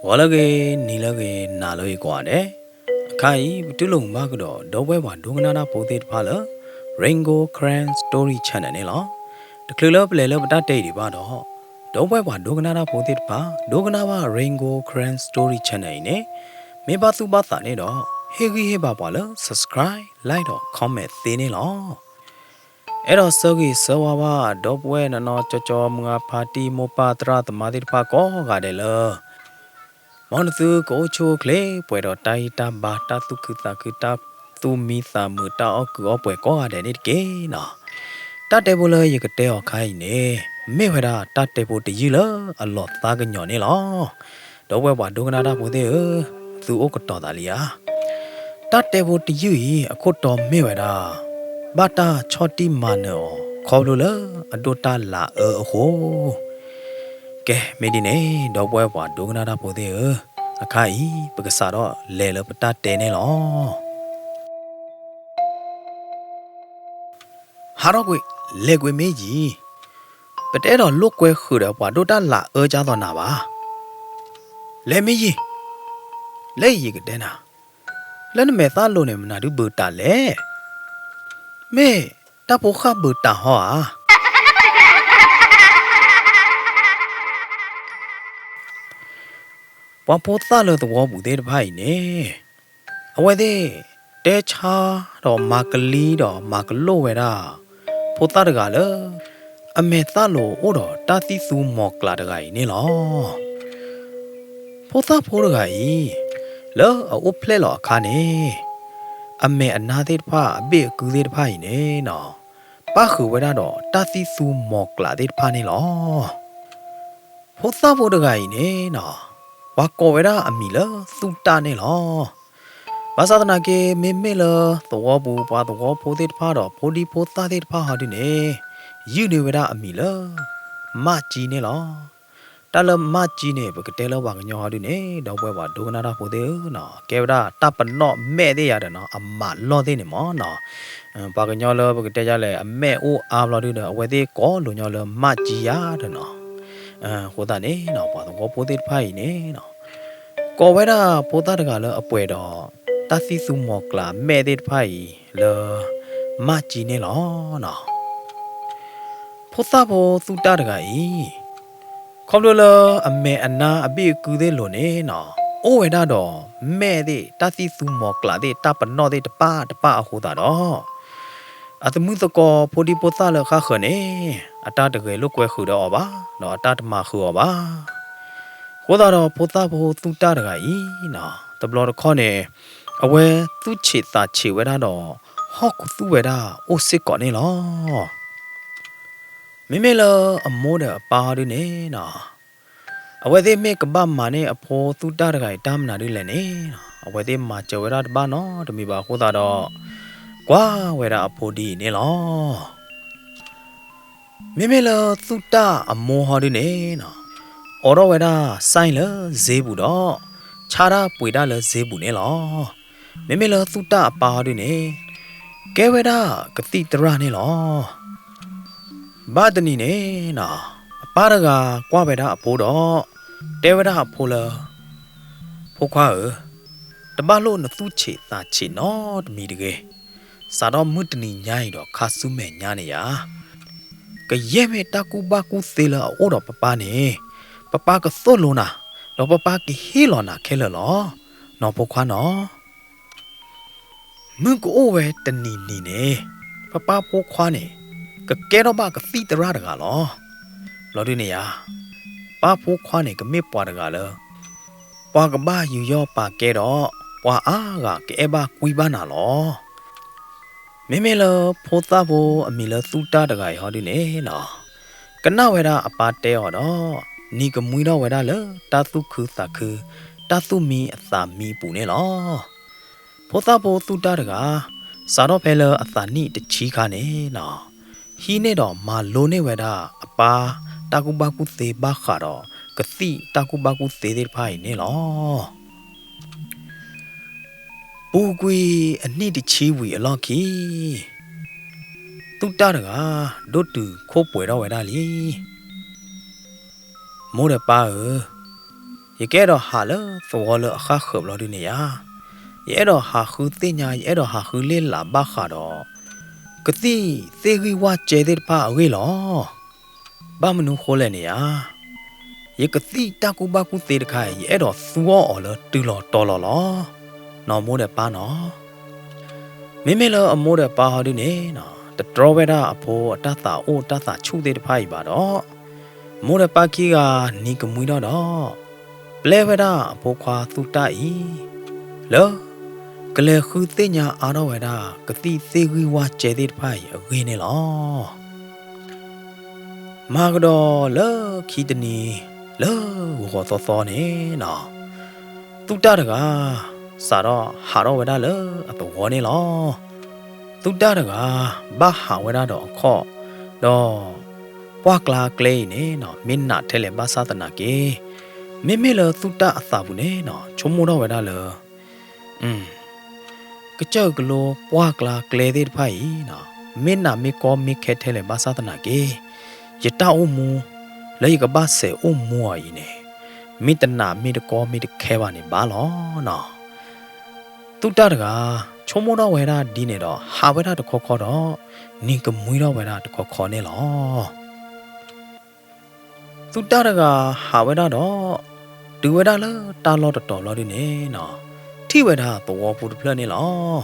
ဂီၤလၢအဂ့ၤ, နံၤလၢအဂ့ၤ, နၤလၢအဂ့ၤကိးဂၤဒဲး. အခါအံၤ ပတူၢ်လိာ်မုာ်ဘၣ်ကဒီး ဒီပုၢ်ဝဲၢ်ပှၤဒိကနၣ်တၢ်ဖိသ့ၣ်တဖၣ်လၢ Rain Gold Karen Story Channel န့ၣ်လီၤ. တချုးလၢပလဲၤလၢပတၢ်တဲအံၤဒံးဘၣ်ဒီး, ဒီပုၢ်ဝဲၢ်ပှၤဒိကနၣ်တၢ်ဖိသ့ၣ်တဖၣ် ဒိကနၣ်ဘၣ် Rain Gold Karen Story Channel အံၤန့ၣ် မ့ၢ်ဘၣ်သူၣ်ဘၣ်သးန့ၣ်ဒီး ဟ့ၣ်ဂံၢ်ဟ့ၣ်ဘါပှၤလၢ subscribe, like ဒီး comment သ့န့ၣ်လီၤ. အဲၣ်ဒိးဆၢဂ့ၤဆၢဝါဘၣ် ဒီပုၢ်ဝဲၢ်နီၢ်နီၢ်ကၠီကၠီ မုၢ်ဂၢ်ဖါတံၢ် မိၢ်ပၢ်သရၣ်သမါသ့ၣ်တဖၣ်ကိးဂၤဒဲးလၢ မ်နသုကအိၣ်ဆူၣ်အိၣ်ချ့ ပှဲၤဒီးတၢ်ဂံၢ်တၢ်ဘါ တၢ်သူၣ်ခုသးခု တၢ်သူၣ်မံသးမုာ် တၢ်အီၣ်ကုးအီၣ်ပှဲၤကိးဂၤဒဲးန့ၣ်တက့ၢ်နီၤ. တၢ်တဲဖိလၢယကတဲအီၤခါအံၤန့ၣ် မ့ၢ်ဝဲဒၣ်တၢ်တဲဖိတယုၢ်လၢအလီၤသးကညီၤန့ၣ်လီၤ. ဒီပုၢ်ဝဲၢ်ပှၤဒိကနၣ်တၢ်ဖိသ့ၣ်ဧၢ, သုအိၣ်ကတီၤသးလံဧါ. တၢ်တဲဖိတယုၢ်အံၤ အခိၣ်တီမ့ၢ်ဝဲဒၣ် ဘၣ်တၢ်ဆီၣ်တံၢ်မၤနၢၤအီၤ ခီဖျိလၢအဒိၣ်တၢ်လၤအၢအဃိ ကဲ, မ့ၢ်ဒ်န့ၣ် ဒီပုၢ်ဝဲၢ်ပှၤဒိကနၣ်တၢ်ဖိသ့ၣ်ဧၢ, အခါအံၤ ပကစးထီၣ်လဲၤလၢပတၢ်တဲန့ၣ်လီၤ. ဟးထီၣ်ကွံာ်, လဲၤကွံာ်မ့ၢ်ယံၤ, ပတအဲၣ်ဒိးလိာ်ကွဲဃုာ်ဒီးပှၤဒိၣ်တၢ်လၤအၢကၢ်သိးနၤဘၣ်. လဲၤမ့ၢ်ယံၤ, လၢယကတဲနၤ, လၢနမဲာ်သၣ်လိၤန့ၣ် မနုၤဒုးဘုးတးလဲၣ်. မ့ၢ်တၢ်ဖိဃၣ်ဘုးတးဟီဧါ. ပှၤဖိသၣ်လၢသဝီပူၤသ့ၣ်တဖၣ်အံၤန့ၣ် အဝဲသ့ၣ်တဲဆါဒီးမၤကလံဒီးမၤကလိာ်ဝဲဒၣ် ဖိသၣ်တဂၤလၢ အမဲာ်သၣ်လိၤအိၣ်ဒီးတၢ်သံၣ်သူမီၤကျးတဂၤအံၤန့ၣ်လီၤ. ဖိသၣ်ဖိတဂၤအံၤ လၢအအိၣ်ဖျဲၣ်လီၤအခါန့ၣ် အမဲာ်အနါသ့ၣ်တဖၣ် အဘ့ၣ်အကုသ့ၣ်တဖၣ်အံၤန့ၣ်နီၤ ပၣ်ဃုာ်ဝဲဒၣ်ဒီးတၢ်သံၣ်သူမီၤကျးသ့ၣ်တဖၣ်န့ၣ်လီၤ. ဖိသၣ်ဖိတဂၤအံၤန့ၣ်နီၤ ပှၤကိးဝဲဒၣ်အမံၤလၢသူၣ်တၢ်န့ၣ်လီၤ. ဘၣ်ဆၣ်သနာ်က့ မ့မ့ၢ်လၢသဝီပူၤ ပှၤသဝီဖိသ့ၣ်တဖၣ်ဒီး ဖိဒံဖိသၣ်သ့ၣ်တဖၣ်ဟီဒုန့ၣ် ယုၢ်န့ၢ်ဝဲဒၣ်အမံၤလၢ မၣ်ကၠံန့ၣ်လီၤ. တၢ်လၢမၣ်ကၠံန့ၣ် ပကတဲလၢပှၤကညီဟီဒုန့ၣ် ဒီပုၢ်ဝဲၢ်ပှၤဒိကနၣ်တၢ်ဖိသ့ၣ်ဧၢနီၤ ကဲဝဲဒၣ်တၢ်ပနီၣ်မဲာ်သ့ၣ်ယၤဒီးနီၤ အမးလီၢ်သ့ၣ်န့ၣ်မ့ၢ်နီၤ. ပှၤကညီလၢပကတဲယၤလဲၣ် အမဲာ်အိၣ်အါဘျီဒုဒီး အဝဲသ့ၣ်ကိးလိာ်ညီလၢမၣ်ကၠံယၤဒီးနီၤ. အဃိသတးန့ၣ်နီၤ ပှၤသဝီဖိသ့ၣ်တဖၣ်အံၤန့ၣ်နီၤ ကိးဝဲဒၣ်ဖိသၣ်တဂၤလၢအပှဲၤဒီး တၢ်သံၣ်သူမီၤကျးမဲာ်သ့ၣ်တဖၣ်အံၤလၢ မၣ်ကၠံန့ၣ်လီၤနီၤ. ဖိသၣ်ဖိသူၣ်တၢ်တဂၤအံၤ ခီဖျိလၢအမဲာ်အနါအဘ့ၣ်အကုသ့ၣ်လိၤန့ၣ်နီၤ အိၣ်ဝဲဒၣ်ဒီးမဲာ်သ့ၣ် တၢ်သံၣ်သူမီၤကျးသ့ၣ် တၢ်ပနီၣ်သ့ၣ်တပၣ်တပၣ်အဃိသတးဒီး အသမုၣ်သကိးဖိဒံဖိသၣ်လၢအဃၣ်ဃၢၤန့ၣ် အတၢ်တဂဲၤလိာ်ကွဲဃုာ်ဒီးအီၤဘၣ် ဒီးအတၢ်တမၤဃုာ်အီၤဘၣ်. အဃိသတးဒီးဖိသၣ်ဖိသူၣ်တၢ်တဂၤအံၤနီၤ တဘျီတခီၣ်န့ၣ် အဝဲသူၣ်ဆံးသးဆံးဝဲဒၣ်ဒီး ဟီၣ်ခူသူၣ်ဝဲဒၣ်အိၣ်စ့ၢ်ကီးန့ၣ်လီၤ. မ့မ့ၢ်လၢအမိၢ်ဒီးအပၢ်ဟီဒုန့ၣ်နီၤ အဝဲသ့ၣ်မ့ၢ်ကဘၣ်မၤန့ၢ်အဖိသူၣ်တၢ်တဂၤအံၤတၢ်မနုၤဒ်လဲၣ်န့ၣ်နီၤ အဝဲသ့ၣ်မၤစၢၤဝဲဒၣ်တဘၣ်နီတမံၤဘၣ်အဃိသတးဒီး ကွၢ်ဝဲဒၣ်အဖိဒ်အံၤန့ၣ်လီၤ. မ့မ့ၢ်လၢသူၣ်တၢ်အမိၢ်ဟီဒုန့ၣ်နီၤ အိးထီၣ်ဝဲဒၣ်စဲလၢစ့ပူၤဒီး ဆါတၢ်ပှ့ၤတၢ်လၢစ့ပူၤန့ၣ်လီၤ. မ့မ့ၢ်လၢသူၣ်တၢ်အပၢ်ဟီဒုန့ၣ် ကဲဝဲဒၣ်ကသံၣ်သရၣ်န့ၣ်လီၤ. ဘၣ်တနံၤန့ၣ်နီၤ အပၢ်တဂၤကွၢ်ဝဲဒၣ်အဖိဒီး တဲဝဲဒၣ်အဖိလၢ ဖိခွါဧၢ, တဘၣ်လိၣ်နသူၣ်ဆံးသးဆံးနီတမံၤတဂ့ၤ. စးထီၣ်မုၢ်တနံၤညါအံၤဒီးခါဆူမဲာ်ညါန့ၣ်ယါ ကယဲၢ်မ့ၢ်တၢ်ကူၣ်ဘၣ်ကူၣ်သ့လၢအအိၣ်ဒီးပပၢ်န့ၣ် ပပၢ်ကသိၣ်လိနၤ ဒီးပပၢ်ကဟ့ၣ်လီၤနၤခဲလၢာ်လီၤ. နီၢ်ဖိခွါနီၤ မုၢ်ကအိၣ်ဝဲတနံၤနံၤန့ၣ် ပပၢ်ဖိခွါန့ၣ် ကကဲထီၣ်ဘၣ်ကသံၣ်သရၣ်တဂၤလီၤ. ဘျီဒုန့ၣ်ယါ ပၢ်ဖိခွါန့ၣ် ကမ့ၢ်ပှၤတဂၤလၢ ပှၤကဘၣ်ယူးယီၣ်ပာ်ကဲဒီး ပှၤအါဂၤကအဲၣ်ဘၣ်ကွံဘၣ်နၤလီၤ. မ့မ့ၢ်လၢဖိသၣ်ဖိအမံၤလၢသူၣ်တၢ်တဂၤအံၤဟီဒုန့ၣ်နီၤ ကနၣ်ဝဲဒၣ်အပၢ်တဲအီၤဒီး နံၤကမှံထီၣ်ဝဲဒၣ်လၢတၢ်သူၣ်ခုသးခု တၢ်သူၣ်မံအသးမံအပူၤန့ၣ်လီၤ. ဖိသၣ်ဖိသူၣ်တၢ်တဂၤ စးထီၣ်ဖဲလၢအသးနံၣ်တဆံခါန့ၣ်နီၤ ဟံးန့ၢ်ဒီးမၤလိန့ၢ်ဝဲဒၣ်အပၢ်တၢ်ကူၣ်ဘၣ်ကူၣ်သ့ဘၣ်ဃးဒီး ကသံၣ်တၢ်ကူၣ်ဘၣ်ကူၣ်သ့သ့ၣ်တဖၣ်အံၤန့ၣ်လီၤ. ပူၤကွံာ်အနံၣ်တဆံဝံၤအလီၢ်ခံ သူၣ်တၢ်တဂၤ ဒိၣ်တုာ်ခိၣ်ပှဲၤထီၣ်ဝဲဒၣ်လံ. မိၢ်ဒီးပၢ်ဧၢ, ယကအဲၣ်ဒိးဟးလၢသဝီလၢအဃၣ်ဃၢၤဘျီဒုန့ၣ်ဧါ, ယအဲၣ်ဒိးဟးဃုသ့ၣ်ညါ ယအဲၣ်ဒိးဟးဃုလ့ၣ်လးဘၣ်ဃးဒီး ကသံၣ်သ့ၣ်ဂံၢ်ဝၣ်ကဲသ့ၣ်တဖၣ်အဂ့ၢ်လီၤ. ဘၣ်မနုၤဃိလဲၣ်န့ၣ်ဧါ, ယကသံၣ်တၢ်ကူၣ်ဘၣ်ကူၣ်သ့တခါအံၤ ယအဲၣ်ဒိးသူအီၣ်အီၤလၢတုၤလီၤတီၤလီၤလီၤ. နီၢ်မိၢ်ဒီးပၢ်နီၤ, မ့မ့ၢ်လၢအမိၢ်ဒီးပၢ်ဟီဒုန့ၣ်နီၤ တတြီဝဲဒၣ်အဖိအတၢ်သးအိၣ်တၢ်သးဆူၣ်သ့ၣ်တဖၣ်အံၤဘၣ်ဒီး မိၢ်ဒီးပၢ်ခံဂၤနံၤကမှံထီၣ်ဒီး ပျဲဝဲဒၣ်အဖိခွါသူၣ်တၢ်အံၤ လၢကလဲၤဃုသ့ၣ်ညါအါထီၣ်ဝဲဒၣ် ကသံၣ်သ့ၣ်ဂံၢ်ဝၣ်ကဲသ့ၣ်တဖၣ်အံၤအဂ့ၢ်န့ၣ်လီၤ. မၤကဒီးလၢခံတနံၤ လၢဂီၤဂီၤသီသီန့ၣ်နီၤ, သူၣ်တၢ်တဂၤ စးထီၣ်ဟးထီၣ်ဝဲဒၣ်လၢအသဝီန့ၣ်လီၤ. သူၣ်တၢ်တဂၤ ဘၣ်ဟးဝဲဒၣ်ဒီးအခီၣ်, ဒီးပှၢ်ကျါကျဲအံၤန့ၣ်နီၤ မ့ၢ်နးထဲလဲၣ်ဘၣ်ဆၣ်သနာ်က့, မ့မ့ၢ်လၢသူၣ်တၢ်အသးပူၤန့ၣ်နီၤ ဆိကမိၣ်ထီၣ်ဝဲဒၣ်လၢ ကစၢၢ်ကလိပှၢ်ကျါကျဲသ့ၣ်တဖၣ်အံၤနီၤ မ့ၢ်နးမ့ၢ်ကီမ့ၢ်ခဲထဲလဲၣ်ဘၣ်ဆၣ်သနာ်က့, ယတၢ်အိၣ်မူ လၢယကဘၣ်စဲးအိၣ်မူအီၤအံၤန့ၣ် မ့ၢ်တနးမ့ၢ်တကီမ့ၢ်တခဲဘၣ်န့ၣ်ဘၣ်လီၤနီၤ. သူၣ်တၢ်တဂၤ ဆိကမိၣ်ထီၣ်ဝဲဒၣ်ဒ်န့ၣ်ဒီး ဟးဝဲဒၣ်တခီခီဒီး နံၤကမှံထီၣ်ဝဲဒၣ်တခီခီန့ၣ်လီၤ. သူၣ်တၢ်တဂၤဟးဝဲဒၣ်ဒီး တုၤဝဲဒၣ်လၢတၢ်လီၢ်တတီၤဘျီဒုန့ၣ်နီၤ ထံၣ်ဝဲဒၣ်သဝီဖိတဖျၢၣ်န့ၣ်လီၤ.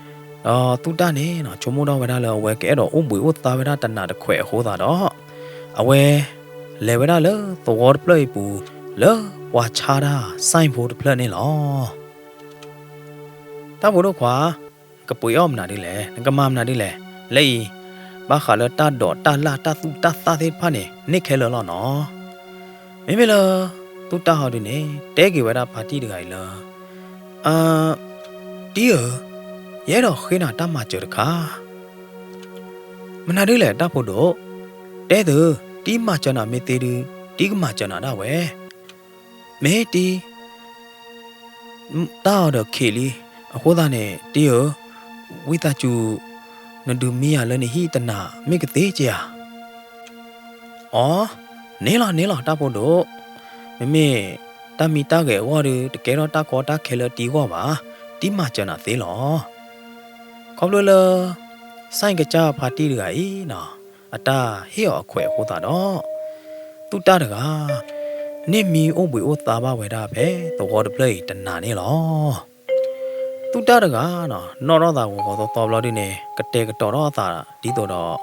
ဒီးသူၣ်တၢ်န့ၣ်နီၤ ဆိကမိၣ်ထီၣ်ဝဲဒၣ်လၢအဝဲကအဲၣ်ဒိးအိၣ်ဘှံးအိၣ်သါဝဲဒၣ်တနးတခွဲးအဃိသတးဒီး အဝဲလဲၤဝဲဒၣ်လၢသဝီတဖျၢၣ်အံၤပူၤ လၢပှၤဆါတၢ် ဆိုင် ဖိတဖျၢၣ်န့ၣ်လီၤ. တၢ်ဖိဒိၣ်ခွါ, နကပှ့ၤအီၣ်မနုၤဒ်လဲၣ်, နကမၤမနုၤဒ်လဲၣ်, လၢအံၤ ဘၣ်ဃးလၢတၢ်ဒိးတၢ်လၢ်တၢ်သူၣ်တၢ်သၣ်သ့ၣ်တဖၣ်န့ၣ် န့ၢ်ခဲလၢာ်လီၤနီၤ. မ့မ့ၢ်လၢ သူၣ်တၢ်ဟီဒုန့ၣ် တဲက့ၤဝဲဒၣ်ဖါတံၢ်တဂၤအံၤလၢ အၢ, တံၢ်ဧၢ, ယအဲၣ်ဒိးဃ့နၤတၢ်မၤစၢၤတခါ မနုၤဒ်လဲၣ် တၢ်ဖိဒိၣ်, တဲသု, တံၢ်မၤစၢၤနၤမ့ၢ်သ့ဒု, တံၢ်ကမၤစၢၤနၤဒၣ်ဝဲ, မ့ၢ်တံၢ် တၢ်အီၤဒီးခံးလံ, အဃိသတးန့ၣ် တံၢ်ဧၢ, ဝံသးစူၤ နဒုးမံယၤလၢနဟံၣ်တနၤ မ့ၢ်ကသ့က့ၤဧါ. အိ, န့ၣ်လီၤန့ၣ်လီၤ တၢ်ဖိဒိၣ်, မ့မ့ၢ်တၢ်မံတၢ်ဂဲၤအဂီၢ်ဒီး တကဲထီၣ်တၢ်ကီတၢ်ခဲလၢတံၢ်အဂီၢ်ဘၣ်, တံၢ်မၤစၢၤနၤသ့လီၤ. ခီဖျိလၢ ဆိုင်ကစၢ်ဖါတံၢ်တဂၤအံၤနီၤ အတၢ်ဟ့ၣ်အီၤအခွဲးအဃိသတးဒီး သူၣ်တၢ်တဂၤ န့ၢ်မံအိၣ်ဘှံးအိၣ်သါဘၣ်ဝဲဒၣ်ဖဲသဝီတဖျၢၣ်အံၤတနၤန့ၣ်လီၤ. သူၣ်တၢ်တဂၤနီၤ နီၣ်ထီၣ်သးဂီၤဂီၤသီသီဘျီဒုန့ၣ် ကတဲာ်ကတီၤထီၣ်အသးဒ်သိးဒီး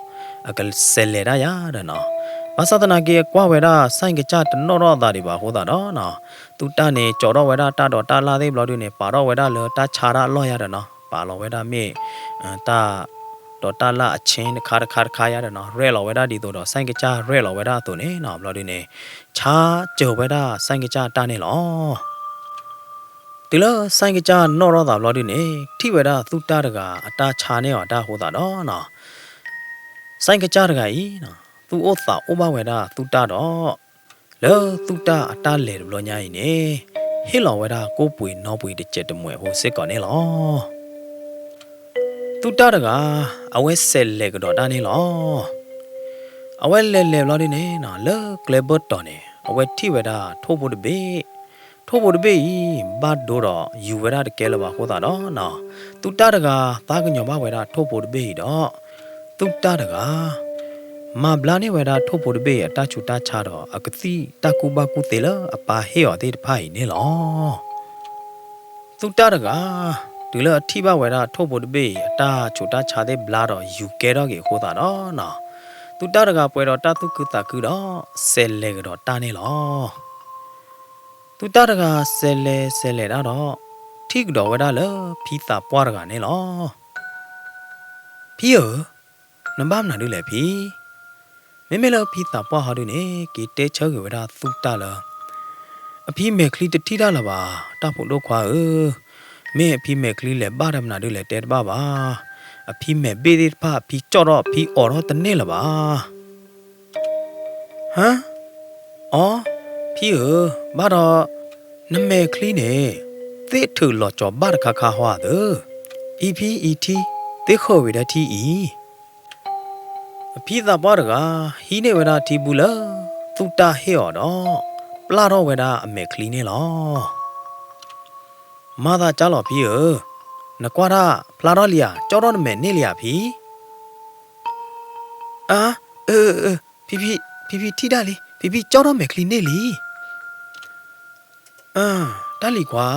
အကစဲးလဲၤတၢ်ယါဒီးနီၤ, ဘၣ်ဆၣ်သနာ်က့အကွၢ်ဝဲဒၣ် ဆိုင်ကစၢ်တနီၣ်ထီၣ်အသးဒံးဘၣ်အဃိသတးဒီးနီၤ, သူၣ်တၢ်န့ၣ် ကၠီၤထီၣ်ဝဲဒၣ်တၢ်ဒိးတၢ်လၢ်သ့ၣ်ဘျီဒုန့ၣ် ပာ်ထီၣ်ဝဲဒၣ်လၢတၢ်ဆါတၢ်အလီၢ်ယါဒီးနီၤ, ပာ်လီၤဝဲဒၣ်မ့ၢ် တၢ်ဒိးတၢ်လၢ်အဆ့တခါတခါတခါယါဒီးနီၤ, ရဲၣ်လီၤဝဲဒၣ်ဒ်သိးဒီး ဆိုင်ကစၢ်ရဲၣ်လီၤဝဲဒၣ်အသိးန့ၣ်နီၤ, ဘျီဒုန့ၣ် ဆါစၢၤဝဲဒၣ် ဆိုင်ကစၢ်တၢ်န့ၣ်လီၤ. တုၤလၢ ဆိုင်ကစၢ်နီၣ်ထီၣ်သးဘျီဒုန့ၣ် ထံၣ်ဝဲဒၣ်သူၣ်တၢ်တဂၤအတၢ်ဆါန့ၢ်အီၤတၢ်အဃိသတးဒီးနီၤ, ဆိုင်ကစၢ်တဂၤအံၤ သူၣ်အိၣ်သးအိၣ်ဘၣ်ဝဲဒၣ်သူၣ်တၢ်ဒီး လၢသူၣ်တၢ်အတၢ်လဲၤတဘျီညါအံၤန့ၣ် ဟ့ၣ်လီၤဝဲဒၣ်ကိၣ်ပှ့ၤနီပှ့ၤတစဲးတမှဲးဖိစ့ၢ်ကီးန့ၣ်လီၤ. သူၣ်တၢ်တဂၤ အဝဲစဲးလဲၤကဒီးတၢ်န့ၣ်လီၤ. အဝဲလဲၤလဲၤဘျီဒုန့ၣ်နီၤ လၢကျဲဘၢၣ်တီၤန့ၣ် အဝဲထံၣ်ဝဲဒၣ်ထိၣ်ဖိတဘ့ၣ်, ထိၣ်ဖိတဘ့ၣ်အံၤ ဘၣ်ဒိဒီးယူၤဝဲဒၣ်တကဲလၢၤဘၣ်အဃိသတးဒီးနီၤ, သူၣ်တၢ်တဂၤသးကညီၤဘၣ်ဝဲဒၣ်ထိၣ်ဖိတဘ့ၣ်အံၤဒီး သူၣ်တၢ်တဂၤ မၤဘျါန့ၢ်ဝဲဒၣ်ထိၣ်ဖိတဘ့ၣ်အံၤအတၢ်ဆူးတၢ်ဆါဒီး အကသံၣ်တၢ်ကူၣ်ဘၣ်ကူၣ်သ့လၢအပၢ်ဟ့ၣ်အီၤသ့ၣ်တဖၣ်အံၤန့ၣ်လီၤ. သူၣ်တၢ်တဂၤ တုၤလၢအထံၣ်ဘၣ်ဝဲဒၣ်ထိၣ်ဖိတဘ့ၣ်အံၤ အတၢ်ဆူးတၢ်ဆါသ့ၣ်ဘျါဒီးယူၤကဲထီၣ်က့ၤအဃိသတးဒီးနီၤ, သူၣ်တၢ်တဂၤပှဲၤဒီးတၢ်သူၣ်ခုသးခုဒီး စဲးလဲၤကဒီးတၢ်န့ၣ်လီၤ. သူၣ်တၢ်တဂၤစဲးလဲၤစဲးလဲၤတၢ်ဒီး ထံၣ်ကဒီးဝဲဒၣ်လၢဖံသးပှၢ်တဂၤန့ၣ်လီၤ. ဖံဧၢ, နဘၣ်မနုၤဒ်လဲၣ်ဖံ, မ့မ့ၢ်လၢဖံသးပှၢ်ဟီဒုန့ၣ် က့ၤတဲဆၢဂ့ၤဝဲဒၣ်သူၣ်တၢ်လၢ အဖံမဲာ်ချံတထံၣ်တၢ်လၢၤဘၣ်, တၢ်ဖိဒိၣ်ခွါဧၢ, မ့ၢ်အဖံမဲာ်ချံလဲၤဘၣ်တမနုၤဒ်လဲၣ်တဲတဘၣ်ဘၣ်, အဖံမဲာ်ဘ့ၣ်သ့ၣ်တဖၣ် အဖံကၠီၣ်ထီၣ်အဖံအိးထီၣ်တန့ၢ်လၢၤဘၣ်. ဟါ, အိ, ဖံဧၢ, ဘၣ်ဒီး နမဲာ်ချံန့ၣ် သ့ၣ်ထုးလီၤကၠီၤဘၣ်တခါခါဟီဧါသၢ, အံၤဖံအံၤထံ, သ့ၣ်ဃၢၤဝံၤဒီးထံအံၤ အဖံသးပှၢ်တဂၤ ဟံးန့ၢ်ဝဲဒၣ်ထံဘူလၢ သူၣ်တၢ်ဟ့ၣ်အီၤဒီး ပျၢ်ထီၣ်ဝဲဒၣ်အမဲာ်ချံန့ၣ်လီၤ. မၤသးကၢ်လီၤဖံဧၢ, နကွၢ်တၢ်ဖျါထီၣ်လံဧါ, ကၠီထီၣ်နမဲာ်န့ၣ်လံဧါဖံ. အၢ, အၢ, ဖံဖံ, ဖံဖံထံၣ်ဒၣ်လံ, ဖံဖံကၠီထီၣ်မဲာ်ချံန့ၣ်လံ. အၢ, တၢ်လံၤခွါ,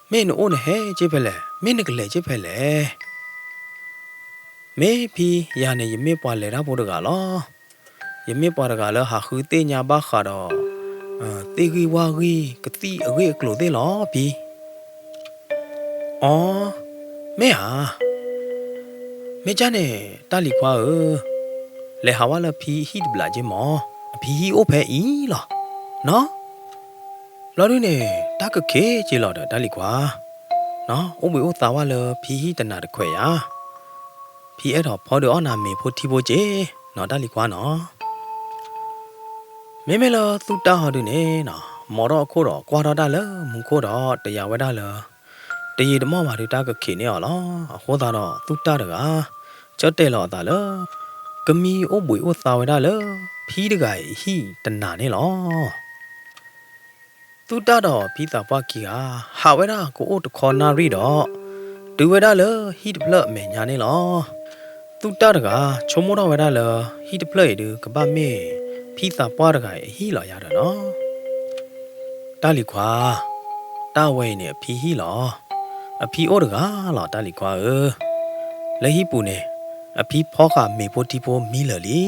မ့ၢ်နအိၣ်နဟဲက့ၤဖဲလဲၣ်, မ့ၢ်နကလဲၤက့ၤဖဲလဲၣ်. မ့ၢ်ဖံ, ယၤန့ၣ် ယမ့ၢ်ပှၤလဲၤတၢ်ဖိတဂၤလီၤ. ယမ့ၢ်ပှၤတဂၤလၢဟးဃုသ့ၣ်ညါဘၣ်ဃးဒီး သ့ၣ်ဂံၢ်ဝၣ်ဂံၢ်ကသံၣ်အဂ့ၢ်အကျိၤသ့ၣ်လီၤဖံ. အီ, မ့ၢ်ဧါ. မ့ၢ်ကၢ်န့ၣ် တၢ်လံၤခွါဧၢ, လဲၤဟးဝဲလၢဖံဟံၣ်တဘျီက့ၤမၢ်, အဖံဟံၣ်အိၣ်ဖဲအံၤလီၤ. နီၢ်, ဘျီဒုန့ၣ် တၢ်ကခ့က့ၤလီၤဒီးတၢ်လံၤခွါ, နီၢ်, အိၣ်ဘှံးအိၣ်သါဝဲလၢဖံဟံၣ်တနၤတခွဲးယၤ, ဖံအဲၣ်ဒိးဖီဒုးအီၣ်နၤမ့ၤဖိထံဖိက့ၤ, နီၢ်, တၢ်လံၤခွါနီၢ်. မ့မ့ၢ်လၢသူၣ်တၢ်ဟီဒုန့ၣ်နီၢ်, မိာ်ထီၣ်အခိၣ်ဒီးကွၢ်ထီၣ်တၢ်လၢမူခိၣ်ဒီးတယာ်ဝဲဒၣ်လၢ တယံာ်တမီၢ်ဘၣ်ဒုးတၢ်ကခ့းန့ၢ်အီၤလီၤ. အဃိသတးဒီးသူၣ်တၢ်တဂၤ ဆၢတဲာ်လီၤအသးလၢ ကမံအိၣ်ဘှံးအိၣ်သါဝဲဒၣ်လၢ ဖံတဂၤအံၤဟံၣ်တနၤန့ၣ်လီၤ. သူၣ်တၢ်ဒီးဖံသးပှၢ်ခံဂၤ ဟးဝဲဒၣ်ကအိၣ်တခီနၣ်ရံၣ်ဒီး တုၤဝဲဒၣ်လၢဟံၣ်တဖျၢၣ်အမဲာ်ညါန့ၣ်လီၤ. သူၣ်တၢ်တဂၤ ဆိကမိၣ်ထီၣ်ဝဲဒၣ်လၢ ဟံၣ်တဖျၢၣ်အံၤဒုး ကဘၣ်မ့ၢ်ဖံသးပှၢ်တဂၤအံၤအဟံၣ်လီၤယၤဒီးနီၢ်. တၢ်လံၤခွါ, တၢ်ဝဲအံၤန့ၣ် အဖံဟံၣ်လီၤ. အဖံအိၣ်တဂၤလီၤ တၢ်လံၤခွါဧၢ. လၢဟံၣ်ပူၤန့ၣ် အဖံဖီဃာ်မ့ၤဖိထံဖိမံလၢာ်လံ.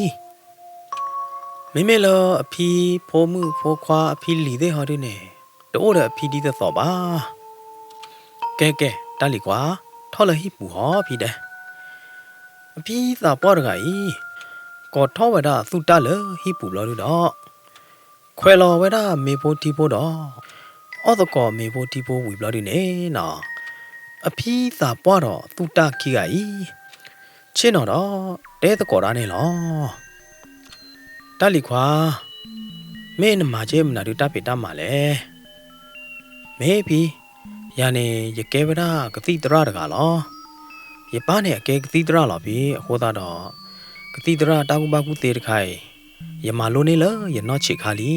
မ့မ့ၢ်လၢအဖံဖိမုၣ်ဖိခွါအဖံလံၤသ့ၣ်ဟီဒုန့ၣ် တအိၣ်ဒီးအဖံဒ်သိးသိးဘၣ်. ကဲကဲ တၢ်လံၤခွါ, ထီၣ်လၢဟံၣ်ပူၤဟီဖံတဲ. အဖံသးပှၢ်တဂၤအံၤ ကိးထီၣ်ဝဲဒၣ်သူၣ်တၢ်လၢဟံၣ်ပူၤဘျီဒုဒီး ခွဲးလီၤဝဲဒၣ်မ့ၤဖိထံဖိဒီး အီၣ်သကိးမ့ၤဖိထံဖိဝံၤဘျီဒုန့ၣ်နီၢ်, အဖံသးပှၢ်ဒီးသူၣ်တၢ်ခံဂၤအံၤ ဆ့ၣ်နီၤဒီး တဲသကိးတၢ်န့ၣ်လီၤ. တၢ်လံၤခွါ, မ့ၢ်နမၤက့ၤမနုၤဒုးတၢ်ဖံးတၢ်မၤလဲၣ်. မ့ၢ်ဖံ, ယၤန့ၣ် ယကဲဝဲဒၣ်ကသံၣ်သရၣ်တဂၤလီၤ. ယပၢ်န့ၣ်အကဲကသံၣ်သရၣ်လီၤဖံ, အဃိသတးဒီး ကသံၣ်သရၣ်တၢ်ကူၣ်ဘၣ်ကူၣ်သ့တခါအံၤ ယမၤလိန့ၢ်လၢယနီၢ်ဆံးခါလံ.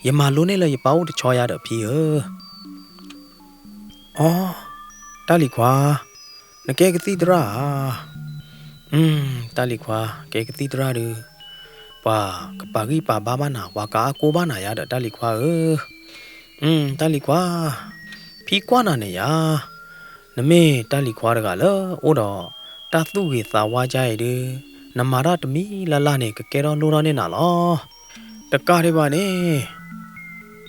ယမၤလိန့ၢ်လၢယပၢ်အိၣ်တဆီယၤဒီးဖံဧၢ. အီ, တၢ်လံၤခွါ, နကဲကသံၣ်သရၣ်ဧါ. တၢ်လံၤခွါ, ကဲကသံၣ်သရၣ်ဒုး ပှၤကပာ်ဂံၢ်ပာ်ဘါဘၣ်နၤ, ပှၤကအါကိၢ်ဘၣ်နၤယၤဒီးတၢ်လံၤခွါဧၢ. တၢ်လံၤခွါ, ဖံကွၢ်နၤန့ၣ်ယၤ, နမ့ၢ်တၢ်လံၤခွါတဂၤလၢအိၣ်ဒီးတၢ်သူၣ်ဂ့ၤသးဝါကါအံၤဒုး, နမၤတၢ်တမံၤလၢ်လၢ်န့ၣ် ကကဲထီၣ်လိၣ်ထီၣ်န့ၢ်နၤလီၤ. တကးဒံးဘၣ်န့ၣ်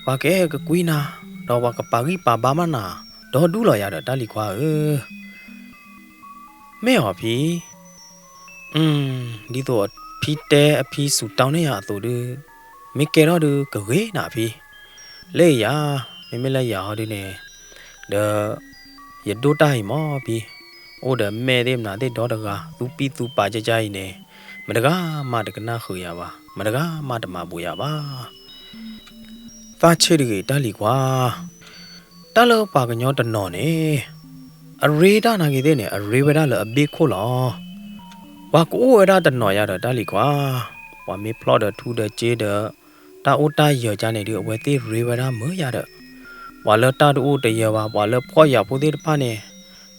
ပှၤကအဲၣ်ကကွံနၤ, ဒီးပှၤကပာ်ဂံၢ်ပာ်ဘါဘၣ်နၤ ဒီဒူၣ်လီၤယၤဒီးတၢ်လံၤခွါဧၢ. မ့ၢ်အီၤဖံ, ဒ်သိးဖံတဲအဖံစူၤတီန့ၢ်ယၤအသိးဒုး, မ့ၢ်ကဲထီၣ်ဒုးကဂ့ၤနၤဖံ. လၢယၤ, မ့မ့ၢ်လၢယၤဟီဒုးန့ၣ်, ဒီး ယဒိၣ်တၢ်အံၤမ့ၢ်ဖံ, အိၣ်ဒီးမဲာ်သ့ၣ်မနုၤသ့ၣ်ဒီတဂၤ သူပံသူပာ်ကါကါအံၤန့ၣ်, မတဂၤမးတကနၣ်ဃုာ်ယၤဘၣ်, မတဂၤမးတမၤဘူးယၤဘၣ်. သးဆံးတဂ့ၤတၢ်လံၤခွါ, တၢ်လၢပှၤကညီတနီၤန့ၣ်, အရ့တၢ်နာ်က့ၤသ့ၣ်န့ၣ် အရ့ဝဲဒၣ်လၢအဘ့ၣ်ခိၣ်လီၤ. ပှၤကအိၣ်ဝဲဒၣ်တနီၤယၤဒီးတၢ်လံၤခွါ, ပှၤမ့ၢ်ဖျီၣ်ဒီးထူဒီးစ့ဒီး တၢ်အိၣ်တၢ်ယၢၤကါန့ၣ်ဒုး အဝဲသ့ၣ်ရ့ဝဲဒၣ်မုာ်ယၤဒီး, ပှၤလၢတၢ်တအိၣ်တယၢၤဘၣ်, ပှၤလၢဖှီၣ်ယာ်ဖိသ့ၣ်တဖၣ်န့ၣ်,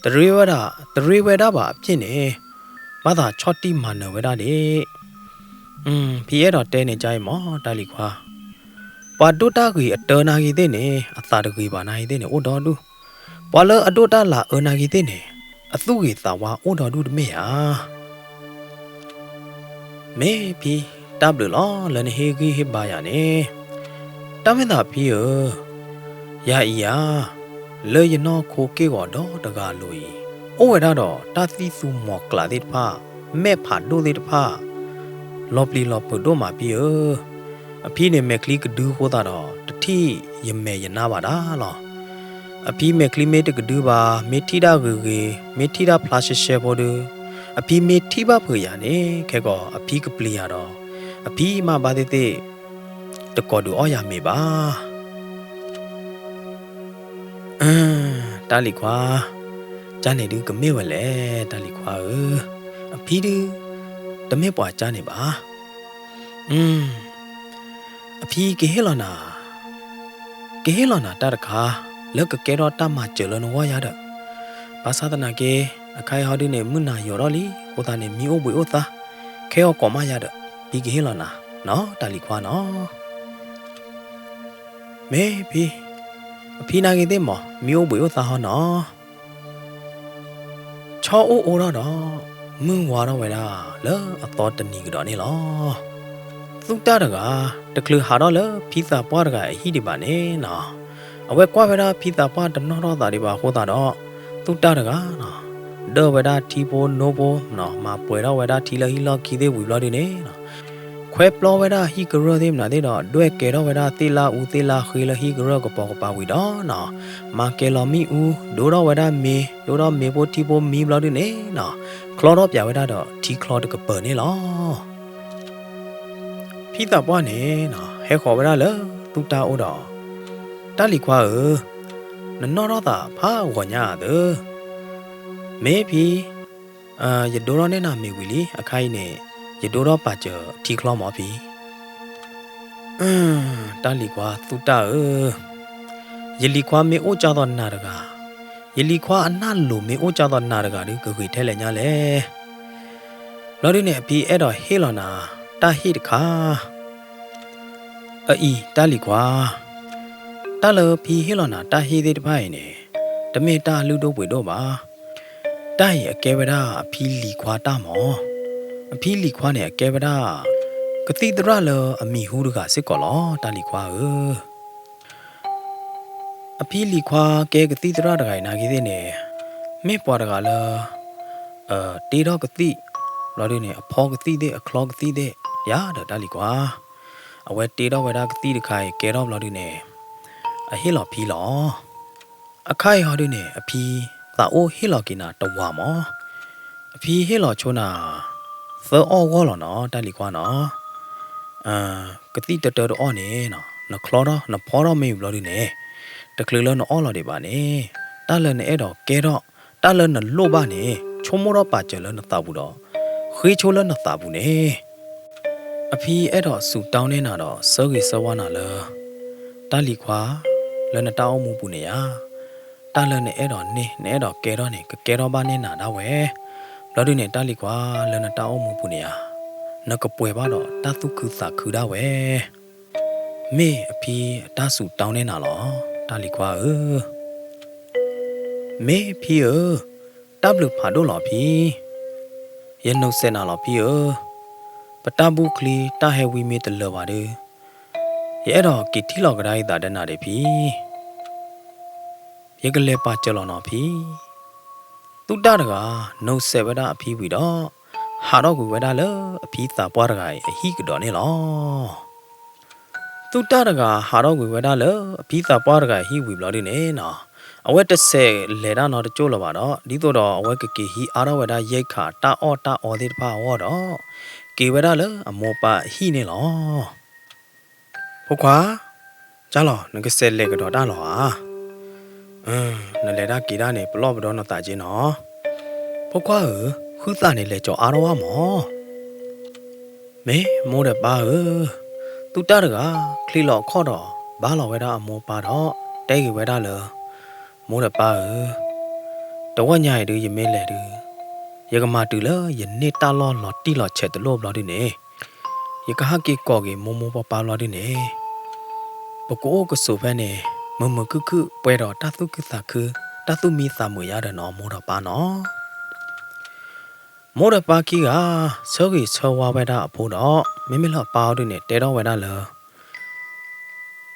တရ့ဝဲဒၣ်, တရ့ဝဲဒၣ်ဘၣ်အဖျ့ၣ်န့ၣ်, ဘၣ်သးဆီၣ်တံၢ်မၤနၢၤဝဲဒၣ်ဒၣ်. ဖံအဲၣ်ဒိးတဲန့ၣ်ကါအံၤမ့ၢ်တၢ်လံၤခွါ, ပှၤဒိၣ်တၢ်ဂ့ၤအတၢနာ်က့ၤသ့ၣ်န့ၣ် အသးတဂ့ၤဘၣ်နာ်က့ၤသ့ၣ်န့ၣ် အိၣ်ဒီဒူၣ်, ပှၤလၢအဒိၣ်တၢ်လၤအၢနာ်က့ၤသ့ၣ်န့ၣ် အသူၣ်ဂ့ၤသးဝါအိၣ်ဒီဒူၣ်တမ့ၢ်ဧါ. မ့ၢ်ဖံ, တၢ်ဘျုးလီၤလၢနဟ့ၣ်ဂံၢ်ဟ့ၣ်ဘါယၤန့ၣ်, တၢ်မ့ၢ်သးဖံဧၢ, ယၤအံၤဧါ, လၢယနီၢ်ခိက့ၢ်ဂီၤဒီတဂၤအလိၤအံၤ, အိၣ်ဝဲဒၣ်ဒီးတၢ်သံၣ်သူမီၤကျၢ်သ့ၣ်တဖၣ်, မဲာ်ဖးဒိၣ်သ့ၣ်တဖၣ်, လီၤပျံၤလီၤဖုးဒိၣ်မးဖံဧၢ. အဖံန့ၣ်မဲာ်ချံကဒုအဃိသတးဒီး တထံၣ်ယမဲာ်ယနါဘၣ်ဒၣ်လီၤ. အဖံမဲာ်ချံမ့ၢ်တကဒုဘၣ်, မ့ၢ်ထံၣ်တၢ်ဂ့ၤဂ့ၤ, မ့ၢ်ထံၣ်တၢ်ဖျါရှဲရှဲဖိဒီး, အဖံမ့ၢ်ထံၣ်ဘၣ်ဖုးယၤန့ၣ် ခဲကိာ်အဖံကပျံၤယၤဒီး, အဖံမးဘၣ်သ့ၣ်သ့ၣ် တကိးဒုးအီၣ်ယၤမ့ၤဘၣ်. တၢ်လံၤခွါ, ကၢ်န့ၣ်ဒုးကမ့ၢ်ဝဲလဲၣ် တၢ်လံၤခွါဧၢ, အဖံဒုး တမ့ၢ်ပှၤကၢ်န့ၣ်ဘၣ်. အဖံ အံၤကဟ့ၣ်လီၤနၤ, ကဟ့ၣ်လီၤနၤတၢ်တခါ လၢကကဲထီၣ်တၢ်မၤစၢၤလၢနဂီၢ်ယၤဒီး, ဘၣ်ဆၣ်သနာ်က့ အခါအံၤဟီဒုန့ၣ် မုၢ်နၤယိာ်ထီၣ်လံ, အဃိသတးန့ၣ် မံအိၣ်ဘှံးအိၣ်သါ, ခဲအံၤကိးမးယၤဒီး, ဖံကဟ့ၣ်လီၤနၤ, နီၢ်တၢ်လံၤခွါနီၢ်. မ့ၢ်ဖံ, အဖံနာ်က့ၤသ့ၣ်မး မံအိၣ်ဘှံးအိၣ်သါဟီနီၢ်. ဆီအိၣ်အိၣ်ထီၣ်ဒီး, မုၢ်ဝါထီၣ်ဝဲဒၣ်လၢအသီတနံၤကဒီးန့ၣ်လီၤ. သူၣ်တၢ်တဂၤ တချုးဟးထီၣ်လၢဖံသးပှၢ်တဂၤအဟံၣ်ဒံးဘၣ်န့ၣ်နီၢ်, အဝဲကွၢ်ဝဲဒၣ်ဖံသးပှၢ်တနီၣ်ထီၣ်သးဒံးဘၣ်အဃိသတးဒီး, သူၣ်တၢ်တဂၤနီၢ်, ဒၢဝဲဒၣ်ထံဖိနိဖိနီၢ်, မၤပှဲၤထီၣ်ဝဲဒၣ်ထံလၢဟံၣ်လီၢ်ခံသ့ၣ်ဝံၤဘျီဒုန့ၣ်နီၢ်, ခွဲပျီဝဲဒၣ်ဟံၣ်ကရၢၢ်သ့ၣ်မနုၤသ့ၣ်ဒီး ဒွဲၣ်ကဲထီၣ်ဝဲဒၣ်သ့ၣ်လၢအူသ့ၣ်လၢအဃ့လၢဟံၣ်ကရၢၢ်ကပိာ်ကပၤဝံၤဒီးနီၢ်, မၤကဲၤလီၤမ့ၣ်အူ, ဒိထီၣ်ဝဲဒၣ်မ့ၤ, ဒိထီၣ်မ့ၤဖိထံဖိမံဘျီဒုန့ၣ်နီၢ်, ချီထီၣ်ပၠးဝဲဒၣ်ဒီးထံချီတကပၤန့ၣ်လီၤ. ဖံသးပှၢ်န့ၣ်နီၢ်, ဟဲဃီၤဝဲဒၣ်လၢသူၣ်တၢ်အိၣ်ဒီး, တၢ်လံၤခွါဧၢ, နနီၣ်ထီၣ်သးဖးဂီၤညါဧါသၢ, မ့ၢ်ဖံ, ယဒိထီၣ်န့ၢ်နၤမ့ၤဝံၤလံ, အခါအံၤန့ၣ် ယဒိထီၣ်ပာ်စၢၤထံချီမးဖံ. တၢ်လံၤခွါသူၣ်တၢ်ဧၢ, ယလံၤခွါမ့ၢ်အိၣ်ကၢ်သိးနၤတဂၤ, ယလံၤခွါအနၢ်လိၤမ့ၢ်အိၣ်ကၢ်သိးနၤတဂၤဒီး ကဂ့ၤထဲလဲၣ်ညါလဲၣ်. ဘျီဒုန့ၣ် အဖံအဲၣ်ဒိးဟ့ၣ်လီၤနၤတၢ်ဟ့ၣ်တခါ. အအံၤတၢ်လံၤခွါ, တၢ်လၢဖံဟ့ၣ်လီၤနၤတၢ်ဟ့ၣ်သ့ၣ်တဖၣ်အံၤန့ၣ်, တမ့ၢ်တၢ်လုၢ်ဒိၣ်ပှ့ၤဒိၣ်ဘၣ်. တၢ်အံၤအကဲဝဲဒၣ်အဖံလံၤခွါတၢ်မး. အဖံလံၤခွါန့ၣ် အကဲဝဲဒၣ် ကသံၣ်သရၣ်လၢအမံၤဟူတဂၤစ့ၢ်ကီးလီၤ, တၢ်လံၤခွါဧၢ. အဖံလံၤခွါကဲကသံၣ်သရၣ်တဂၤအံၤနာ်က့ၤသ့ၣ်န့ၣ်, မ့ၢ်ပှၤတဂၤလၢ တ့ထီၣ်ကသံၣ်, ဘျီဒုန့ၣ် အဖီကသံၣ်သ့ၣ် အချီကသံၣ်သ့ၣ်ယၤဒီးတၢ်လံၤခွါ, အဝဲတ့ထီၣ်ဝဲဒၣ်ကသံၣ်တခါအံၤကဲထီၣ်ဘျီဒုန့ၣ်, အဟ့ၣ်လီၤဖံလီၤ. အခါအံၤဟီဒုန့ၣ် အဖံသးအိၣ်ဟ့ၣ်လီၤက့ၤနၤတဝၤမး. အဖံဟ့ၣ်လီၤဆိနၤ သၢအီၣ်ဂီၢ်လီၤနီၤ တၢ်လံၤခွါနီၤ. ကသံၣ်တတၢတအီၣ်န့ၣ် နချီထီၣ်နဖီထီၣ်မ့ၢ်ဘျီဒုန့ၣ်, တချုးလၢနအီၣ်လီၤဒံးဘၣ်န့ၣ်, တၢ်လၢနအဲၣ်ဒိးကဲထီၣ်, တၢ်လၢနလိၣ်ဘၣ်န့ၣ် ဆိကမိၣ်ထီၣ်ပာ်စၢၤလၢနသးပူၤဒီး ဃ့ဆိလၢနသးပူၤန့ၣ်. အဖံအဲၣ်ဒိးစူးတောင်းန့ၢ်နၤဒီး ဆၢဂ့ၤဆၢဝါနၤလၢ တၢ်လံၤခွါ, လၢနတၢ်အိၣ်မူပူၤန့ၣ်ဧါ, တၢ်လၢနအဲၣ်ဒိးန့ၢ် နအဲၣ်ဒိးကဲထီၣ်န့ၣ် ကကဲထီၣ်ဘၣ်န့ၢ်နၤဒၣ်ဝဲ. ဘျီဒုန့ၣ် တၢ်လံၤခွါ လၢနတၢ်အိၣ်မူပူၤန့ၣ်ဧါ, နကပှဲၤဘၣ်ဒီးတၢ်သူၣ်ခုသးခုဒၣ်ဝဲ. မ့ၢ်အဖံအတၢ်စူးတောင်းန့ၢ်နၤလီၤ တၢ်လံၤခွါဧၢ. မ့ၢ်ဖံဧၢ, တၢ်ဘျုးဖးဒိၣ်လီၤဖံ. ယနီၤစဲးနၤလီၤဖံဧၢ. ပတၢ်ဘူၣ်ချံတၢ်ဟဲဝံမ့ၢ်တလၢာ်ဘၣ်ဒီး, ယအဲၣ်ဒိးက့ၤထံၣ်လီၤကဒါအံၤသးဒီးနၤဒံးဖံ. ယကလဲၤပာ်စၢၤလီၤနီၤဖံ. သူၣ်တၢ်တဂၤ နီၤစဲးဝဲဒၣ်အဖံဝံၤဒီး, ဟးထီၣ်ကွံာ်ဝဲဒၣ်လၢအဖံသးပှၢ်တဂၤအံၤအဟံၣ်ကဒီးန့ၣ်လီၤ. သူၣ်တၢ်တဂၤဟးထီၣ်ကွံာ်ဝဲဒၣ်လၢအဖံသးပှၢ်တဂၤအဟံၣ်ဝံၤဘျီဒုန့ၣ်နီၤ, အဝဲတဆဲးလဲၤတၢ်နီတကၠိၢ်လၢၤဘၣ်ဒီး ဒ်သိးဒီးအဝဲကက့ၤဟံးအါထီၣ်ဝဲဒၣ်ယဲၢ်ခးတၢ်အီၣ်တၢ်အီသ့ၣ်တဖၣ်အဂီၢ်ဒီး, က့ၤဝဲဒၣ်လၢအမိၢ်ပၢ်အဟံၣ်န့ၣ်လီၤ. ဖိခွါ, ကၢ်လီၤ နကဆဲးလဲၤကဒီးတၢ်လီၤဧါ. နလဲၤတၢ်က့ၤတၢ်န့ၣ် ပလီၢ်ပဒီနသးက့နီၤ. ဖိခွါဧၢ, ဃုသးန့ၣ်လဲၤကၠီၤအါထီၣ်ဝဲမး. မ့ၢ်မိၢ်ဒီးပၢ်ဧၢ, သူၣ်တၢ်တဂၤ ချံးလီၤအခီၣ်ဒီး ဘါလီၤဝဲဒၣ်အမိၢ်ပၢ်ဒီး တဲဂ့ၤဝဲဒၣ်လၢ, မိၢ်ဒီးပၢ်ဧၢ, တဝီညါအံၤဒုး ယမ့ၢ်လဲၤဒုး, ယကမၤတုၤလၢယန့ၢ်တၢ်လီၢ်လီၤတံၢ်လီၤဆဲးတလိၣ်ဘျီဒုန့ၣ်, ယကဟးက့ၤကိးက့ၤမိၢ်မိၢ်ပၢ်ပၢ်ဘျီဒုန့ၣ်, ပကအိၣ်ကဆိးဖဲန့ၣ် မုာ်မုာ်ခုၣ်ခုၣ် ပှဲၤဒီးတၢ်သူၣ်ခုသးခု, တၢ်သူၣ်မံသးမုာ်ယါဒီးနီၤ မိၢ်ဒီးပၢ်နီၤ. မိၢ်ဒီးပၢ်ခံဂၤ ဆၢဂ့ၤဆၢဝါဝဲဒၣ်အဖိဒီး မ့မ့ၢ်လၢအပၢ်အီၤဒုန့ၣ် တဲထီၣ်ဝဲဒၣ်လၢ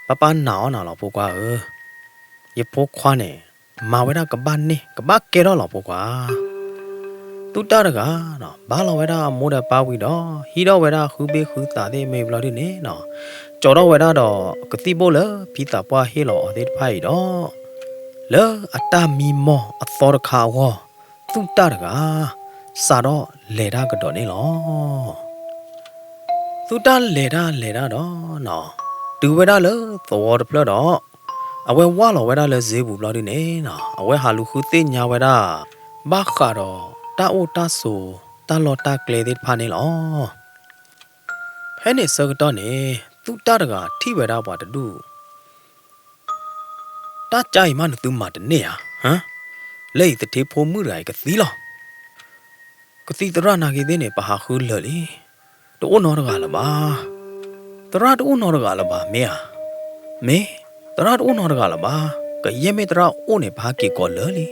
ပၢ်ပၢ်နာ်အီၤနၤလီၤ ဖိခွါဧၢ, ယဖိခွါန့ၣ် မၤဝဲဒၣ်ကဘၣ်န့ၢ် ကဘၣ်ကဲထီၣ်လီၤ ဖိခွါ. သူၣ်တၢ်တဂၤ ဘါလီၤဝဲဒၣ်အမိၢ်ဒီးပၢ်ဝံၤဒီး ဟံးထီၣ်ဝဲဒၣ်ဃုဘ့ၣ်ဃုသးသ့ၣ်မ့ၢ်ဘျီဒုန့ၣ်နီၤ, ကၠီထီၣ်ဝဲဒၣ်ဒီးကသံၣ်ဘိၣ်လၢဖံသးပှၢ်ဟ့ၣ်လီၤအီၤသ့ၣ်တဖၣ်အံၤဒီး လၢအတၢ်မံမီၢ်အသီတခါအဂီၢ်, သူၣ်တၢ်တဂၤ စးထီၣ်လဲၤတၢ်ကဒီးန့ၣ်လီၤ. သူၣ်တၢ်လဲၤတၢ်လဲၤတၢ်ဒီးနီၤ, တုၤဝဲဒၣ်လၢသဝီတဖျၢၣ်ဒီး အဝဲဝၢ်လီၤဝဲဒၣ်လၢစ့ပူၤဘျီဒုန့ၣ်နီၤ, အဝဲဟးလူၤဃုသ့ၣ်ညါဝဲဒၣ် ဘၣ်ဃးဒီးတၢ်အိၣ်တၢ်ဆိး တၢ်လီၢ်တၢ်ကျဲသ့ၣ်တဖၣ်န့ၣ်လီၤ. ဖဲန့ၣ်ဆၢကတီၢ်န့ၣ် သူၣ်တၢ်တဂၤထံၣ်ဝဲဒၣ်ပှၤတဒူၣ်, တၢ်ကါအံၤမးနသုမၤတန့ၢ်ဧါ, ဟါ, လၢအံၤသထ့ဖိမုၣ်တဂၤအံၤကသံလီၤ. ကသံၣ်သရၣ်နာ်က့ၤသ့ၣ်န့ၣ် ပဟးဃုလၢာ်လံ, တအိၣ်နီတဂၤလၢၤဘၣ်. သရၣ်တအိၣ်နီတဂၤလၢၤဘၣ် မ့ၢ်ဧါ, မ့ၢ်, သရၣ်တအိၣ်နီတဂၤလၢၤဘၣ်. ကယဲၢ်မ့ၢ်သရၣ်အိၣ်န့ၣ် ပဟးက့ၤကိးလၢာ်လံ.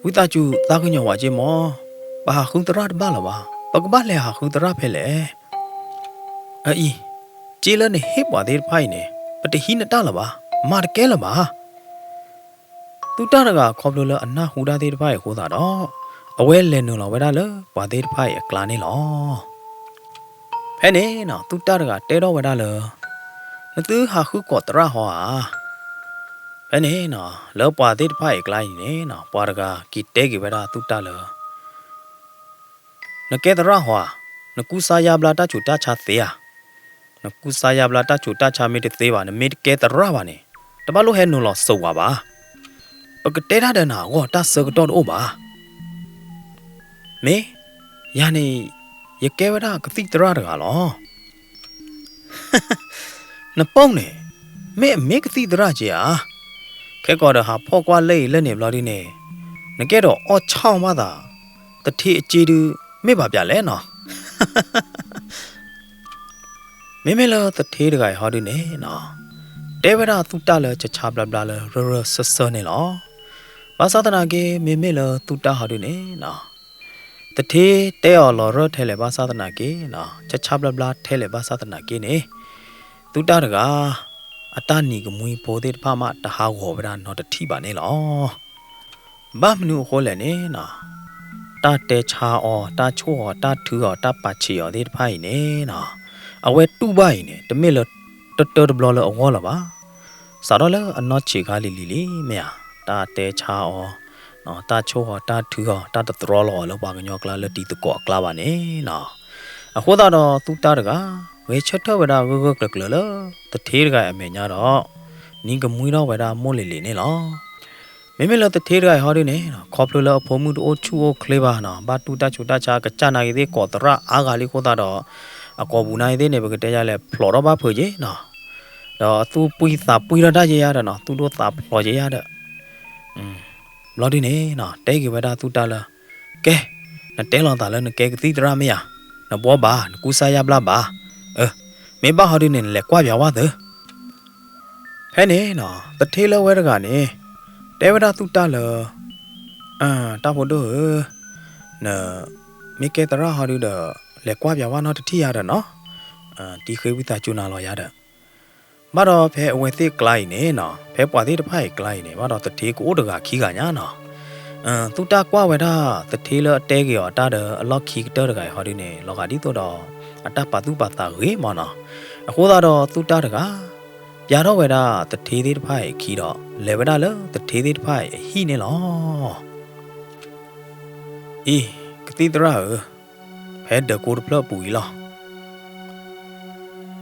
ဝံသးစူၤသးကညီၤဝဲက့ၤမး, ပဟးဃုသရၣ်တဘၣ်လၢၤဘၣ်. ပကဘၣ်လဲၤဟးဃုသရၣ်ဖဲလဲၣ်. အအံၤ, က့လၢနဟ့ၣ်ပှၤသ့ၣ်တဖၣ်အံၤန့ၣ် ပတဟံးနတၢ်လၢၤဘၣ်, မၤတကဲလၢၤဘၣ်. သူၣ်တၢ်တဂၤခီဖျိလၢအနၢ်ဟူတၢ်သ့ၣ်တဖၣ်အံၤအဃိသတးဒီး, အဝဲလဲၤနုာ်လီၤဝဲဒၣ်လၢပှၤသ့ၣ်တဖၣ်အံၤအကျါန့ၣ်လီၤ. ဖဲန့ၣ်နီၤ သူၣ်တၢ်တဂၤတဲထီၣ်ဝဲဒၣ်လၢ နသုဟးဃုကိးသရၣ်ဟီဧါ. ဖဲန့ၣ်နီၤ လၢပှၤသ့ၣ်တဖၣ်အံၤအကျါအံၤန့ၣ်နီၤ ပှၤတဂၤက့ၤတဲက့ၤဝဲဒၣ်သူၣ်တၢ်လၢ နကဲသရၣ်ဟီဧါ, နကူစါယါဘျါတၢ်ဆူးတၢ်ဆါသ့ဧါ. နကူစါယါဘျါတၢ်ဆူးတၢ်ဆါမ့ၢ်တသ့ဘၣ်, နမ့ၢ်တကဲသရၣ်ဘၣ်န့ၣ်, တဘၣ်လိၣ်ဟဲနုာ်လီၤစိာ်ဝဲဘၣ်. ပကတဲတၢ်ဒီးနၤအဂီၢ် တၢ်ဆၢကတီၢ်တအိၣ်ဘၣ်. မ့ၢ်, ယၤန့ၣ် ယကဲဝဲဒၣ်ကသံၣ်သရၣ်တဂၤလီၤ. နပိာ်န့ၣ်, မ့ၢ်အမ့ၢ်ကသံၣ်သရၣ်က့ဧါ. ခဲကီးဒီးဟးဖီၣ်ကွၢ်လၢအံၤလၢန့ၣ်ဘျီဒုန့ၣ်, နကဲဒီးအီၣ်ဆၣ်မးသး, သထ့အက့ဒု မ့ၢ်ဘၣ်ပၠးလဲၣ်နီၤ. မ့မ့ၢ်လၢသထ့တဂၤအံၤဟီဒုန့ၣ်နီၤ, တဲဝဲဒၣ်သူၣ်တၢ်လၢဆါဆါဘျါဘျါလၢရၢရၢစၢၢ်စၢၢ်န့ၣ်လီၤ. ဘၣ်ဆၣ်သနာ်က့ မ့မ့ၢ်လၢသူၣ်တၢ်ဟီဒုန့ၣ်နီၤ, သထ့တဲအီၤလီၤရၢထဲလဲၣ်ဘၣ်ဆၣ်သနာ်က့နီၤ, ဆါဆါဘျါဘျါထဲလဲၣ်ဘၣ်ဆၣ်သနာ်က့န့ၣ်, သူၣ်တၢ်တဂၤ အတၢ်နံၤကမှံဖိသ့ၣ်တဖၣ်မးတဟးဂီၤဝဲဒၣ်နီတထံၣ်ဘၣ်န့ၣ်လီၤ. ဘၣ်မနုၤအဃိလဲၣ်န့ၣ်နီၤ, တၢ်တဲဆါအီၤ, တၢ်ဆိၣ်အီၤ, တၢ်ထုအီၤ, တၢ်ပာ်ဆံးအီၤသ့ၣ်တဖၣ်အံၤန့ၣ်နီၤ, အဝဲတူၢ်ဘၣ်အံၤန့ၣ် တမ့ၢ်လၢတတၢတဘျီလၢအဂီၢ်လၢၤဘၣ်. စးထီၣ်လၢအနီၢ်ဆံးခါလံၤလံၤလံ မ့ၢ်ဧါ, တၢ်တဲဆါအီၤ, တၢ်ဆိၣ်အီၤ, တၢ်ထုအီၤ, တၢ်တတြီလီၤအီၤလၢပှၤကညီကျါလၢတံၤသကိးအကျါဘၣ်န့ၣ်နီၤ. အဃိသတးဒီးသူၣ်တၢ်တဂၤ ဂဲၤဆၢထၢၣ်ဝဲဒၣ်ဂၢၢ်ဂၢၢ်ကျၢၤကျၢၤလၢ သထ့တဂၤအမဲာ်ညါဒီး နံၤကမှံထီၣ်ဝဲဒၣ်မိၢ်လံၤလံၤန့ၣ်လီၤ. မ့မ့ၢ်လၢသထ့တဂၤအံၤဟီဒုန့ၣ်, ခီဖျိလၢအဖိမုၣ်တအိၣ်ဆူၣ်အိၣ်ချ့ဘၣ်နီၤ, ဘၣ်တူၢ်တၢ်ဆူးတၢ်ဆါ ကစၢ်နာ်က့ၤသ့ၣ်ကိးသရၣ်အါဂၤလံအဃိသတးဒီး, အကိာ်ပူၤနာ်က့ၤသ့ၣ်န့ၣ် ပကတဲယါလဲၣ် ဖျိးထီၣ်ဘၣ်ဖုးက့ၤနီၤ, ဒီးသူၣ်ပှံၢ်သးပှံၢ်ထီၣ်တၢ်ယဲယါဒီးနီၤ, သူၣ်ဒိၣ်သးဖျိးယဲယါဒီး ဘျီဒုန့ၣ်နီၤ, တဲက့ၤဝဲဒၣ်သူၣ်တၢ်လၢ, ကဲ, နတဲလီၤသးလၢနကဲကသံၣ်သရၣ်မ့ၢ်ဧါ, နဘှီဘၣ်, နကူစါယါဘျါဘၣ်, အ, မ့ၢ်ဘၣ်ဟီဒုန့ၣ် နလဲၤကွၢ်ပၠးဝဲသၢ ဖဲန့ၣ်နီၤ, သထ့လၢဝဲတဂၤန့ၣ်, တဲဝဲဒၣ်သူၣ်တၢ်လၢ, တၢ်ဖိဒိၣ်ဧၢ, နမ့ၢ်ကဲသရၣ်ဟီဒုဒီး, လဲၤကွၢ်ပၠးဝဲနီတထံၣ်ယါဒီးနီၤ, တံၤဃ့ဝံသးစူၤနၤလီၤယါဒီး ဘၣ်ဒီးဖဲအဝဲသ့ၣ်ကျါအံၤန့ၣ်နီၤ, ဖဲပှၤသ့ၣ်တဖၣ်အံၤကျါအံၤန့ၣ် ဘၣ်ဒီးသထ့ကအိၣ်တဂၤခံဂၤညါနီၤ, သူၣ်တၢ်ကွၢ်ဝဲဒၣ်သထ့လၢအတဲက့ၤအီၤတၢ်ဒီးအလီၢ်ခံကတၢၢ်တဂၤအံၤဟီဒုန့ၣ် လီၤဂာ်ဒ်သိးဒီး အတၢ်ပာ်သူၣ်ပာ်သးဂ့ၤမးနီၤ, အဃိသတးဒီးသူၣ်တၢ်တဂၤ ပၠးထီၣ်ဝဲဒၣ်သထ့သ့ၣ်တဖၣ်အံၤအခံဒီး လဲၤဝဲဒၣ်လၢသထ့သ့ၣ်တဖၣ်အံၤအဟံၣ်န့ၣ်လီၤ. အံၤ, ကသံၣ်သရၣ်ဧၢ, ဖဲဒၢးကိတဖျၢၣ်အပူၤအံၤလီၤ.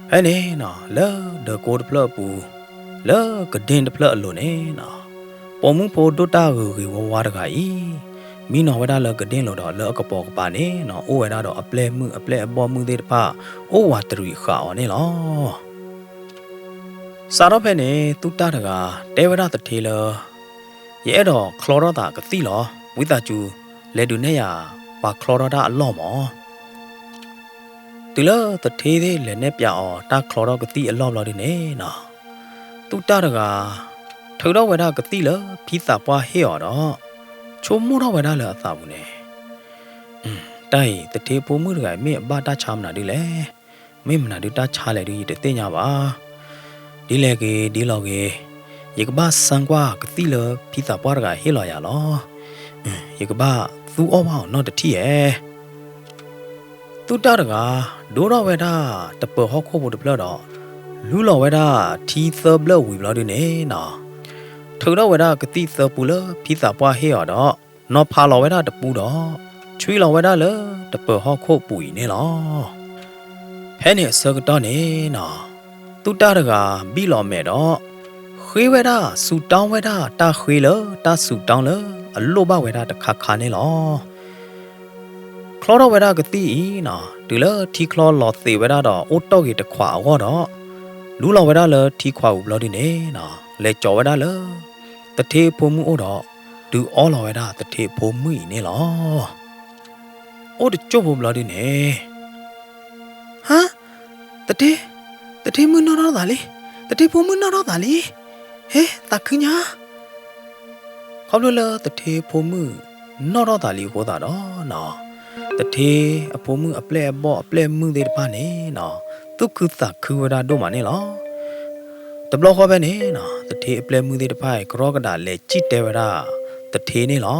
ဖဲန့ၣ်နီၤ လၢဒၢးကိတဖျၢၣ်အပူၤ, လၢကဒ့ၣ်တဖျၢၣ်အလိၤန့ၣ်နီၤ, ပိာ်မုၣ်ဖိဒိၣ်တၢ်ဂ့ၤဂ့ၤဝါဝါတဂၤအံၤ, မံနီၤဝဲဒၣ်လၢကဒ့ၣ်လိၤဒီး လၢအကပိာ်ကပၤန့ၣ်နီၤ အိၣ်ဝဲဒၣ်ဒီးအပျဲၢ်မုၣ်အပျဲၢ်အဘီၣ်မုၣ်သ့ၣ်တဖၣ် အိၣ်ဝးတရံးဃာ်အီၤန့ၣ်လီၤ. စးထီၣ်ဖဲန့ၣ် သူၣ်တၢ်တဂၤ တဲဝဲဒၣ်သထ့လၢ ယအဲၣ်ဒိးချီထီၣ်သးကသံၣ်လီၤ. ဝံသးစူၤ လဲၤဒုးနဲၣ်ယၤ ပှၤချီထီၣ်တၢ်အလီၢ်မး. တုၤလၢသထ့သ့ၣ်လဲၤနဲၣ်ပၠးအီၤတၢ်ချီထီၣ်ကသံၣ်အလီၢ်ဘျီဒုန့ၣ်နီၤ, သူၣ်တၢ်တဂၤ ထုးထီၣ်ဝဲဒၣ်ကသံၣ်လၢဖံသးပှၢ်ဟ့ၣ်အီၤဒီး ဆိကမိၣ်ထီၣ်ဝဲဒၣ်လၢအသးပူၤန့ၣ်, တၢ်အံၤ သထ့ဖိမုၣ်တဂၤအံၤ မ့ၢ်အဘၣ်တၢ်ဆါမနုၤဒ်လဲၣ်. မ့ၢ်မနုၤဒ်တၢ်ဆါလဲၣ်ဒုး ယတသ့ၣ်ညါဘၣ်. ဒ်လဲၣ်ဂ့ၤဒ်လဲၣ်ဂ့ၤ, ယကဘၣ်စၢကွၢ်ကသံၣ်လၢဖံသးပှၢ်တဂၤဟ့ၣ်လီၤယၤလီၤ. ယကဘၣ်သူအီၣ်ဘၣ်အီၤနီတထံၣ်ဧဲ. သူၣ်တၢ်တဂၤ ဒိထီၣ်ဝဲဒၣ်တပၢၤဟီၣ်ခိၣ်ပူၤတဖျၢၣ်ဒီး လူလီၤဝဲဒၣ်ထံသၢဘျၢၣ်ဝံၤဘျီဒုန့ၣ်နီၤ, ထုးထီၣ်ဝဲဒၣ်ကသံၣ်သၢပူလၢဖံသးပှၢ်ဟ့ၣ်အီၤဒီး နီၤဖးလီၤဝဲဒၣ်တပူဒီး ဆွံလီၤဝဲဒၣ်လၢတပၢၤဟီၣ်ခိၣ်ပူၤအံၤန့ၣ်လီၤ. ဖဲန့ၣ်အဆၢကတီၢ်န့ၣ်နီၤ, သူၣ်တၢ်တဂၤဘံၣ်လီၤမဲာ်ဒီး ဃ့ဝဲဒၣ် စူးတောင်းဝဲဒၣ်တၢ်ဃ့လၢတၢ်စူးတောင်းလၢအလိၣ်ဘၣ်ဝဲဒၣ်တခါခါန့ၣ်လီၤ. ချီထီၣ်ဝဲဒၣ်ကသံၣ်အံၤနီၤ, တုၤလၢထံချီလီၤသ့းဝဲဒၣ်ဒီး အိၣ်တီၢ်ဂ့ၤတခွးအဂီၢ်ဒီး, လူလီၤဝဲဒၣ်လၢထံခွးပူၤဘျီဒုန့ၣ်နီၤ, လဲၤကၠီၤဝဲဒၣ်လၢ သထ့ဖိမုၣ်အိၣ်ဒီး, ဒုးအီလီၤဝဲဒၣ်သထ့ဖိမုၣ်အံၤန့ၣ်လီၤ. အိၣ်တကၠိၢ်ဖိဘျီဒုန့ၣ်, ဟါ, သထ့, သထ့မုၣ်နီၢ်ထီၣ်သးလံ, သထ့ဖိမုၣ်နီၢ်ထီၣ်သးလံ, ဟဲ, သးခုညါ ခီဖျိလၢသထ့ဖိမုၣ်နီၢ်ထီၣ်သးလံအဃိသတးဒီးနီၤ, သထ့အဖိမုၣ်အပျဲၢ်အဘီၣ်အပျဲၢ်မုၣ်သ့ၣ်တဖၣ်န့ၣ်နီၤ, သူၣ်ခုသးခုဝဲဒၣ်ဒိၣ်မးန့ၣ်လီၤ. တဘျီဃီဖဲန့ၣ်နီၤ, သထ့အပျဲၢ်မုၣ်သ့ၣ်တဖၣ်အံၤ ကရီကဒးလဲၤစံၣ်တဲဝဲဒၣ်သထ့န့ၣ်လီၤ.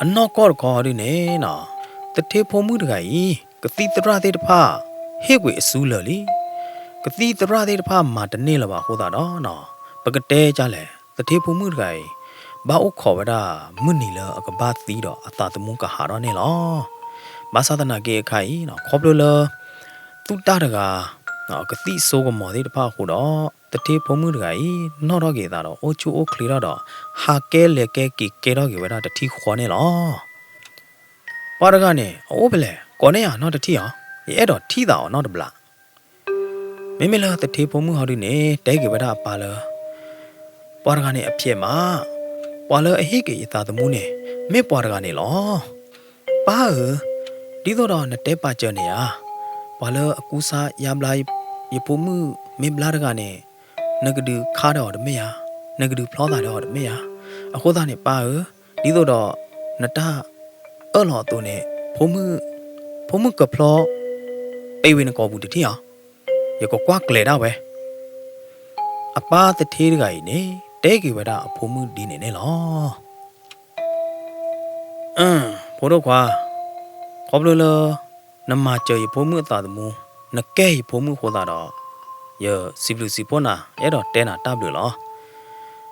အနီၢ်ကီၢ်တခီဒုန့ၣ်နီၤ, သထ့ဖိမုၣ်တဂၤအံၤ ကသံၣ်သရၣ်သ့ၣ်တဖၣ် ဟ့ၣ်ကွံာ်အစုလၢာ်လံ. ကသံၣ်သရၣ်သ့ၣ်တဖၣ်မၤတန့ၢ်လၢၤဘၣ်အဃိသတးဒီးနီၤ, ပကတဲဒ်လဲၣ်, သထ့ဖိမုၣ်တဂၤအံၤ ဘၣ်အိၣ်ခိးဝဲဒၣ်မုၢ်နံၤလၢအကဘၣ်သံဒီး အသးသမူကဟးထီၣ်န့ၣ်လီၤ. ဘၣ်ဆၣ်သနာ်က့အခါအံၤနီၤ, ခီဖျိလၢ သူၣ်တၢ်တဂၤ ကသံၣ်စိကမီၤသ့ၣ်တဖၣ်အဃိဒီး, သထ့ဖိမုၣ်တဂၤအံၤ နီၣ်ထီၣ်က့ၤအသးဒီး အိၣ်ဆူၣ်အိၣ်ချ့ထီၣ်ဒီး ဟးကဲလဲၤကဲက့ၤကဲထီၣ်က့ၤဝဲဒၣ်တထံၣ်ဃီန့ၣ်လီၤ. ပှၤတဂၤန့ၣ် အအိၣ်ဖဲလဲၣ်, ကိးန့ၢ်ယၤနီတထံၣ်အီၤ, ယအဲၣ်ဒိးထံၣ်သးအီၤနီတဘျီ. မ့မ့ၢ်လၢသထ့ဖိမုၣ်ဟီဒုန့ၣ် တဲက့ၤဝဲဒၣ်အပၢ်လၢ ပှၤတဂၤန့ၣ်အဖျဲးမး, ပှၤလၢအဟ့ၣ်က့ၤယသးသမူန့ၣ် မ့ၢ်ပှၤတဂၤန့ၣ်လီၤ. ပၢ်ဧၢ, ဒ်သိးဒီးနတဲပာ်စၢၤန့ၣ်ဧါ, ပှၤလၢအကူစါယါဘျါယဖိမုၣ်မ့ၢ်ဘျါတဂၤန့ၣ်, နကဒုးခါဒီးအီၤတမ့ၢ်ဧါ, နကဒုးဖျီသးဒီးအီၤတမ့ၢ်ဧါ. အဃိသတးန့ၣ် ပၢ်ဧၢ, ဒ်သိးဒီးနတၢ်အၢၣ်လီၤအသိးန့ၣ်, ဖိမုၣ်ကဖျီ ပ့ၤဝံၤနကိာ်ပူၤတထံၣ်ဧါ, ယကကွၢ်ကျဲၤဒၣ်ဝဲ. အပၢ်သထ့တဂၤအံၤန့ၣ် တဲက့ၤဝဲဒၣ်အဖိမုၣ်ဒ်န့ၣ်န့ၣ်လီၤ. ဖိဒိၣ်ခွါ, ခီဖျိလၢ နမၤစၢၤယဖိမုၣ်အသးသမူ, နကဲယဖိမုၣ်အဃိသတးဒီး, ယစံးဘျုးစံးဖှိၣ်နၤ, ယအဲၣ်ဒိးတဲနၤတၢ်ဘျုးလီၤ.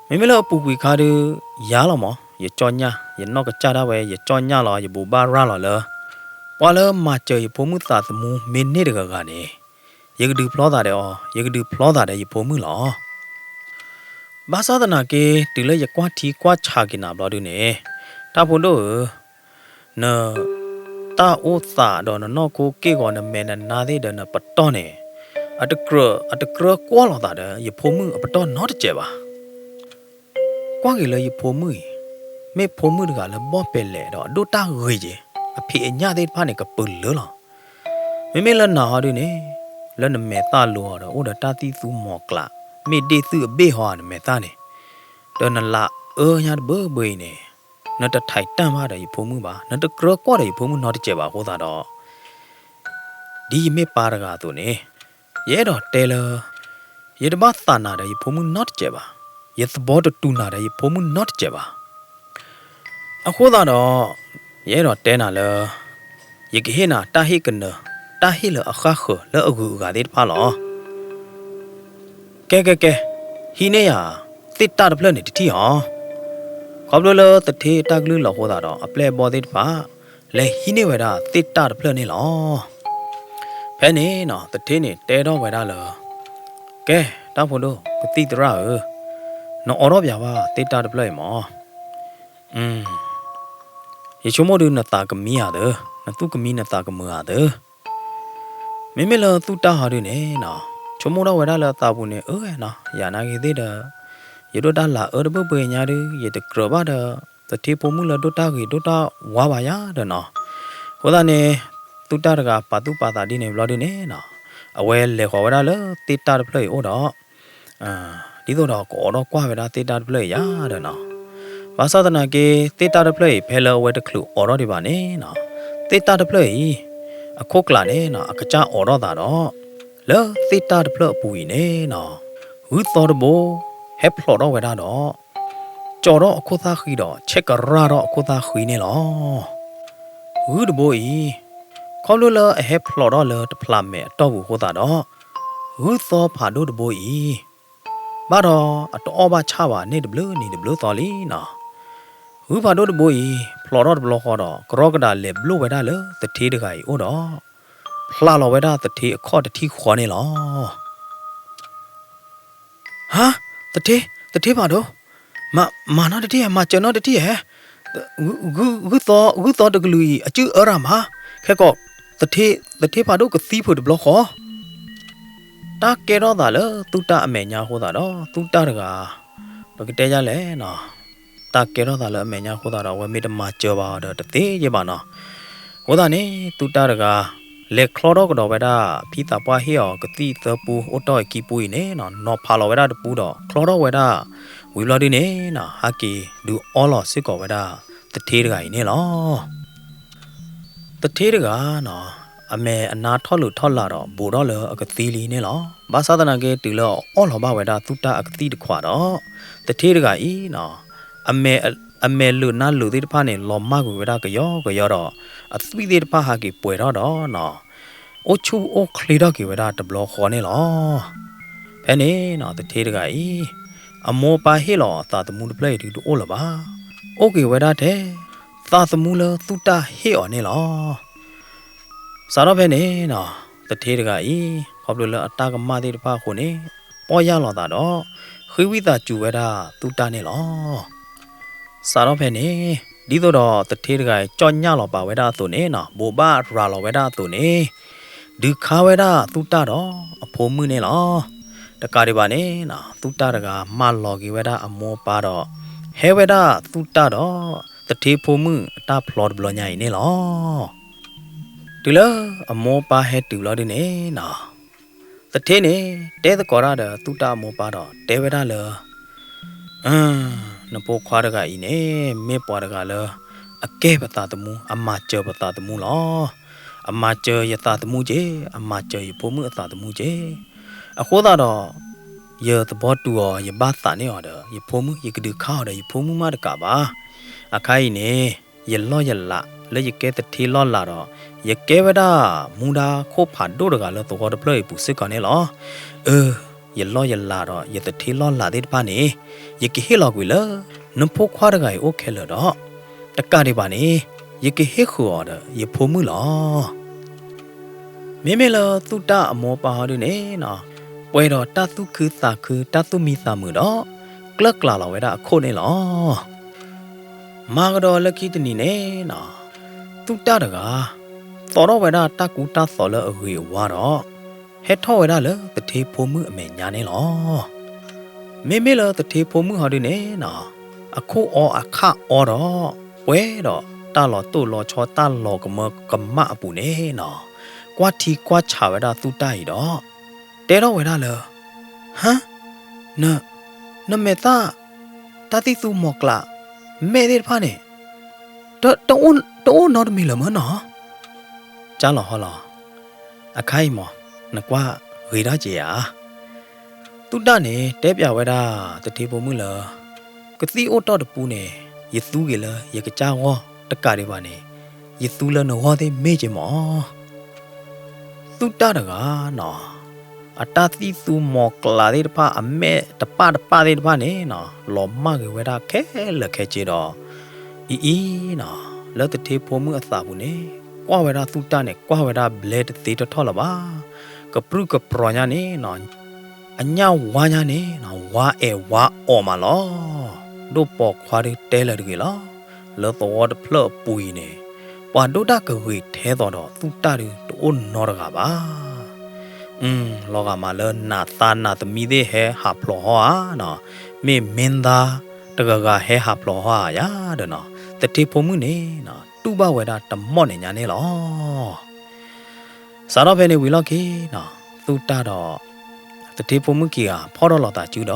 မ့မ့ၢ်လၢအပူၤကွံာ်ခါဒုး, ယၤလီၤမး, ယကၠီၣ်ညၣ်, ယနီၢ်ကစၢ်ဒၣ်ဝဲ, ယကၠီၣ်ညၣ်လီၤ, ယဘိးဘၣ်ရၤလီၤလၢ ပှၤလၢမၤစၢၤယဖိမုၣ်သးသမူမ့ၢ်န့ၢ်တဂၤဂၤန့ၣ်, ယကဒုးဖျီသးဒီးအီၤ, ယကဒုးဖျီသးဒီးယဖိမုၣ်လီၤ. ဘၣ်ဆၣ်သနာ်က့ တုၤလၢယကွၢ်ထံကွၢ်ဆးက့ၤနၤဘျီဒုန့ၣ်, တၢ်ဖိဒိၣ်ဧၢ, နတၢ်အိၣ်သးဒီးနနီၢ်ခိက့ၢ်ဂီၤ နမဲာ်နနါသ့ၣ်ဒီးနပတီၢ်န့ၣ်, အတကြၢး, အတကြၢးကွၢ်လိာ်သးဒီးယဖိမုၣ်အပတီၢ်နီတစဲးဘၣ်. ကွၢ်က့ၤလၢယဖိမုၣ်အံၤ, မ့ၢ်ဖိမုၣ်တဂၤလၢဘီၣ်ပဲၤလဲးဒီးအဒိၣ်တၢ်ဂ့ၤက့ၤ, အဖံးအညၣ်သ့ၣ်တဖၣ်န့ၣ် ကပုာ်လၢလီၤ. မ့မ့ၢ်လၢနၤဟီဒုန့ၣ်, လၢနမဲာ်သၣ်လိၤအီၤဒီး အိၣ်ဒီးတၢ်သံၣ်သူမီၤကျး, မ့ၢ်ဒ့ၣ်သုၣ်အဘ့ၣ်ဟီနမဲာ်သၣ်န့ၣ်, ဒီးနလၤအၢညါတဘၢဘၢအံၤန့ၣ်, နတထဲးတၢ်ဘၣ်ဒီးယဖိမုၣ်ဘၣ်, နတကြၢးကွၢ်ဒီးယဖိမုၣ်နီတစဲးဘၣ်အဃိသတးဒီး ဒ်ယမ့ၢ်ပၢ်တဂၤအသိးန့ၣ်, ယအဲၣ်ဒိးတဲလၢ ယတဘၣ်သးနၤဒီးယဖိမုၣ်နီတစဲးဘၣ်, ယသဘီတတူာ်နၤဒီးယဖိမုၣ်နီတစဲးဘၣ်. အဃိသတးဒီး ယအဲၣ်ဒိးတဲနၤလၢ ယကဟ့ၣ်နၤတၢ်ဟ့ၣ်ကနၢၤ, တၢ်ဟ့ၣ်လၢအဃၣ်ဃၢၤလၢအဂုၤအဂၤသ့ၣ်တဖၣ်လီၤ. ကဲ ကဲ ကဲ, ဟံးန့ၢ်ယၤ သ့ၣ်တၢ်တဖျၢၣ်န့ၣ်တထံၣ်အီၤ. ခီဖျိလၢသထ့တၢ်ကလုၢ်လီၤအဃိသတးဒီး အပျဲၢ်အဘီၣ်သ့ၣ်တဖၣ် လဲၤဟံးန့ၢ်ဝဲဒၣ်သ့ၣ်တၢ်တဖျၢၣ်န့ၣ်လီၤ. ဖဲန့ၣ်နီၤ သထ့န့ၣ်တဲထီၣ်ဝဲဒၣ်လၢ ကဲ တၢ်ဖိဒိၣ် ကသံၣ်သရၣ်ဧၢ, နအိးထီၣ်ပၠးဘၣ်သ့ၣ်တၢ်တဖျၢၣ်အံၤမး. ယဆိကမိၣ်ဒုးနသးကမံဧါသၢ, နသူၣ်ကမံနသးကမုာ်ဧါသၢ. မ့မ့ၢ်လၢသူၣ်တၢ်ဟီဒုန့ၣ်နီၤ ဆိကမိၣ်ထီၣ်ဝဲဒၣ်လၢအသးပူၤန့ၣ် အၢဝဲနီၤ ယၤနာ်က့ၤသ့ၣ်ဒီး ယဒိၣ်တၢ်လၤအၢတဘၢဘၢညါဒုး ယတကြၢးဘၣ်ဒီး သထ့ဖိမုၣ်လၢဒိၣ်တၢ်ဂ့ၤဒိၣ်တၢ်ဝါဘၣ်ယၤဒီးနီၤ. အဃိသတးန့ၣ် သူၣ်တၢ်တဂၤပာ်သူၣ်ပာ်သးဒ်န့ၣ်ဘျီဒုန့ၣ်နီၤ အဝဲလဲၤဃီၤဝဲဒၣ်လၢသ့ၣ်တၢ်တဖျၢၣ်အံၤအိၣ်ဒီး ဒ်သိးဒီးကအိးထီၣ်ကွၢ်ဝဲဒၣ်သ့ၣ်တၢ်တဖျၢၣ်အံၤယၤဒီးနီၤ. ဘၣ်ဆၣ်သနာ်က့ သ့ၣ်တၢ်တဖျၢၣ်အံၤ ဖဲလၢအဝဲတချုးအိးထီၣ်ဒံးဘၣ်န့ၣ်နီၤ သ့ၣ်တၢ်တဖျၢၣ်အံၤ အခိၣ်ကျးန့ၣ်နီၤ အကစၢ်အိးထီၣ်သးဒီး လၢသ့ၣ်တၢ်တဖျၢၣ်အပူၤအံၤန့ၣ်နီၤ ဂုၢ်သီတဘိ ဟဲဖျိးထီၣ်ဝဲဒၣ်ဒီး ကၠီၤထီၣ်အခိၣ်သၣ်ဃံဒီး ဆဲးကရၢ်ထီၣ်အခိၣ်သၣ်ဃံန့ၣ်လီၤ. ဂုၢ်တဘိအံၤ ခီဖျိလၢအဟဲဖျိးထီၣ်လၢတဖျးမဲာ်အတီၢ်ပူၤအဃိသတးဒီး ဂုၢ်သီဖးဒိၣ်တဘိအံၤ ဘၣ်ဒီးအတအီၣ်ဘၣ်ဆၣ်ဘၣ်န့ၢ်တဘျုးနံၤတဘျုးသီလံနီၤ. ဂုၢ်ဖးဒိၣ်တဘိအံၤ ဖျိးထီၣ်တဘျီဃီဒီး ကရီကဒးလဲၤဘျိၣ်ဝဲဒၣ်လၢသထ့တဂၤအံၤအိၣ်ဒီး ဖျးလီၤဝဲဒၣ်သထ့အခီၣ်တထံၣ်ဃီန့ၣ်လီၤ. ဟါ, သထ့, သထ့ဖးဒိၣ်, မၤနီတထံၣ်ဧါ, မၤစၢၤနီတထံၣ်ဧါ, ဂုၢ်သီ, ဂုၢ်သီတကလုာ်အံၤ အစုၣ်အၢတၢ်မး, ခဲကီး, သထ့, သထ့ဖးဒိၣ်ကသံဖုးတဘျီဃီ. တၢ်ကဲထီၣ်သးလၢသူၣ်တၢ်အမဲာ်ညါအဃိသတးဒီး သူၣ်တၢ်တဂၤ, ပကတဲဒ်လဲၣ်နီၤ, တၢ်ကဲထီၣ်သးလၢအမဲာ်ညါအဃိသတးဒီး အဝဲမ့ၢ်တမၤစၢၤဘၣ်အီၤဒီးတသ့ယဲၢ်ဘၣ်နီၤ. အဃိသတးန့ၣ် သူၣ်တၢ်တဂၤ လဲၤချီထီၣ်ကဒီးဝဲဒၣ် ဖံသးပှၢ်ဟ့ၣ်အီၤကသံၣ်သၢပူ အိၣ်တ့ၢ်အခံပူအံၤန့ၣ်နီၤ, နီၤဖးလီၤဝဲဒၣ်တပူဒီး ချီထီၣ်ဝဲဒၣ်, ဝံၤဘျီဒုန့ၣ်နီၤ ဟဲက့ၤဒုးအီလီၤစ့ၢ်ကီးဝဲဒၣ် သထ့တဂၤအံၤန့ၣ်လီၤ. သထ့တဂၤနီၤ, အမဲာ်အနါထီၣ်လုာ်ထီၣ်လၢ်ဒီး ဘူးထီၣ်လၢအကသံလံန့ၣ်လီၤ. ဘၣ်ဆၣ်သနာ်က့ တုၤလၢအအီလီၤဘၣ်ဝဲဒၣ်သူၣ်တၢ်အကသံၣ်တခွးဒီး, သထ့တဂၤအံၤနီၤ, အမဲာ်လုာ်နါလုာ်သ့ၣ်တဖၣ်န့ၣ် လီၤမၢ်ကွံာ်ဝဲဒၣ်ကယီကယီဒီး အသွံၣ်သ့ၣ်တဖၣ်ဟးက့ၤပှဲၤထီၣ်ဒီးနီၤ, အိၣ်ဆူၣ်အိၣ်ချ့ထီၣ်က့ၤဝဲဒၣ်တဘျီဃီန့ၣ်လီၤ. ဖဲန့ၣ်နီၤ သထ့တဂၤအံၤ, အမိၢ်အပၢ်ဟ့ၣ်လီၤအသးသမူတဖျၢၣ်အံၤဒုးတအိၣ်လၢၤဘၣ်. အိၣ်က့ၤဝဲဒၣ်ထဲ သးသမူလၢသူၣ်တၢ်ဟ့ၣ်အီၤန့ၣ်လီၤ. စးထီၣ်ဖဲန့ၣ်နီၤ, သထ့တဂၤအံၤ ခီဖျိလၢအတၢ်ကမၣ်သ့ၣ်တဖၣ်အဃိန့ၣ်, ပီၢ်ယၢ်လီၤသးဒီး ဃ့ဝံသးစူၤဝဲဒၣ်သူၣ်တၢ်န့ၣ်လီၤ. စးထီၣ်ဖဲန့ၣ်, ဒ်သိးဒီးသထ့တဂၤအံၤ ကၠီၣ်ညၣ်လီၤပာ်ဝဲဒၣ်အသိးန့ၣ်နီၤ, ဘိးဘၣ်ရၤလီၤဝဲဒၣ်အသိးန့ၣ်, ဒုးခါဝဲဒၣ်သူၣ်တၢ်ဒီးအဖိမုၣ်န့ၣ်လီၤ. တကးဒံးဘၣ်န့ၣ်နီၤ, သူၣ်တၢ်တဂၤမၢလီၤက့ၤဝဲဒၣ်အမိၢ်အပၢ်ဒီး ဟဲဝဲဒၣ်သူၣ်တၢ်ဒီး သထ့ဖိမုၣ်အတၢ်ဖျီတဘျီညါအံၤန့ၣ်လီၤ. တုၤလၢအမိၢ်အပၢ်ဟဲတုၤဘျီဒုန့ၣ်နီၤ, သထ့န့ၣ် တဲသကိးတၢ်ဒီးသူၣ်တၢ်အမိၢ်အပၢ်ဒီး တဲဝဲဒၣ်လၢ နဖိခွါတဂၤအံၤန့ၣ် မ့ၢ်ပှၤတဂၤလၢ အကဲပသးသမူ, အမၤစၢၤပသးသမူလီၤ. အမၤစၢၤယသးသမူက့ၢ်, အမၤစၢၤယဖိမုၣ်အသးသမူက့ၢ်. အဃိသတးဒီး ယသဘီတူၢ်အီၤ, ယဘၣ်သးန့ၢ်အီၤဒီး ယဖိမုၣ်, ယကဒုးခါအီၤဒီးယဖိမုၣ်မးတကးဘၣ်. အခါအံၤန့ၣ် ယလီၢ်ယလးလၢယကဲသထ့လီၢ်လၤဒီး ယကဲဝဲဒၣ်မူဒါခိၣ်ဖးဒိၣ်တဂၤလၢသဝီတဖျၢၣ်အံၤပူၤစ့ၢ်ကီးန့ၣ်လီၤ. အၢ ယလီၢ်ယလၤဒီး ယသထ့လီၢ်လၤသ့ၣ်တဖၣ်န့ၣ် ယကဟ့ၣ်လီၤကွံာ်လၢ နဖိခွါတဂၤအံၤအိၣ်ခဲလၢာ်ဒီး တကးဒံးဘၣ်န့ၣ် ယကဟ့ၣ်ဃုာ်အီၤဒီးယဖိမုၣ်လီၤ. မ့မ့ၢ်လၢသူၣ်တၢ်အမိၢ်အပၢ်ဟီဒုန့ၣ်နီၤ, ပှဲၤဒီးတၢ်သူၣ်ခုသးခု တၢ်သူၣ်မံသးမုာ်ဒီး ကျၢၢ်ကျးလီၤဝဲဒၣ်အခိၣ်န့ၣ်လီၤ. မၤကဒီးလၢခံတနံၤန့ၣ်နီၤ, သူၣ်တၢ်တဂၤ သီထီၣ်ဝဲဒၣ်တၢ်ကူတၢ်သိးလၢအဂ့ၤအဝါဒီး ဟဲထီၣ်ဝဲဒၣ်လၢသထ့ဖိမုၣ်အမဲာ်ညါန့ၣ်လီၤ. မ့မ့ၢ်လၢသထ့ဖိမုၣ်ဟီဒုန့ၣ်နီၤ, အခိၣ်အီအခၣ်အီဒီး ပှဲၤဒီးတၢ်လီၤတိၢ်လီၤဆီ တၢ်လီၤကမၢကမၣ်အပူၤန့ၣ်နီၤ, ကွၢ်ထံကွၢ်ဆးဝဲဒၣ်သူၣ်တၢ်အံၤဒီး တဲထီၣ်ဝဲဒၣ်လၢ ဟါ, န, နမဲာ်သၣ် တၢ်သံၣ်သူမီၤကျး မဲာ်သ့ၣ်တဖၣ်န့ၣ် တအိၣ်နီတမံၤလၢၤမၢနီၤ. ကၢ်လီၤဟီလီၤ, အခါအံၤမး နကွၢ်ဂ့ၤထီၣ်က့ၤဧါ. သူၣ်တၢ်န့ၣ် တဲပျးဝဲဒၣ်သထ့ဖိမုၣ်လၢ ကသံၣ်အိၣ်တီၢ်တပူန့ၣ် ယသူက့ၤလၢယကစၢ်ဂီၢ်တကးဒံးဘၣ်န့ၣ် ယသူလၢနဂီၢ်သ့ၣ်မ့ၢ်က့ၤမး. သူၣ်တၢ်တဂၤနီၤ, အတၢ်သံၣ်သူမီၤကျးသ့ၣ်တဖၣ် အမဲာ်တပၣ်တပၣ်သ့ၣ်တဖၣ်န့ၣ်နီၤ လီၤမၢ်က့ၤဝဲဒၣ်ခဲလၢာ်ခဲဆ့ဒီး အံၤအံၤနီၤ လၢသထ့ဖိမုၣ်အသးပူၤန့ၣ် ကွၢ်ဝဲဒၣ်သူၣ်တၢ်န့ၣ် ကွၢ်ဝဲဒၣ်ဘျဲတသ့တထီၣ်လၢၤဘၣ်. ကပြုၢ်ကပြီၤညါန့ၣ်နီၤ အညၣ်ဝါညါန့ၣ်နီၤ ဝါအဲၣ်ဝါအီၣ်မးလီၤ. ဒိၣ်ပိာ်ခွါဒုးတဲလၢၤတဂ့ၤလီၤ. လၢသဝီတဖျၢၣ်အပူၤအံၤန့ၣ် ပှၤဒိၣ်တၢ်ကဂ့ၤထဲသိးဒီးသူၣ်တၢ်ဒုးတအိၣ်နီတဂၤဘၣ်. လီၤဂာ်မးလၢနးသးနးသမံသ့ၣ်ဟဲဟးဖျိးဟီဧါနီၤ, မ့ၢ်မင်းသား တဂၤဂၤဟဲဟးဖျိးဟီဧါဒီးနီၤ သထ့ဖိမုၣ်န့ၣ်နီၤ တူၢ်ဘၣ်ဝဲဒၣ်တမီၢ်န့ၣ်ညါန့ၣ်လီၤ. စးထီၣ်ဖဲန့ၣ်ဝံၤလီၢ်ခံနီၤ သူၣ်တၢ်ဒီး သထ့ဖိမုၣ်ခံဂၤ ဖီၣ်ထီၣ်လီၤသးစုဒီး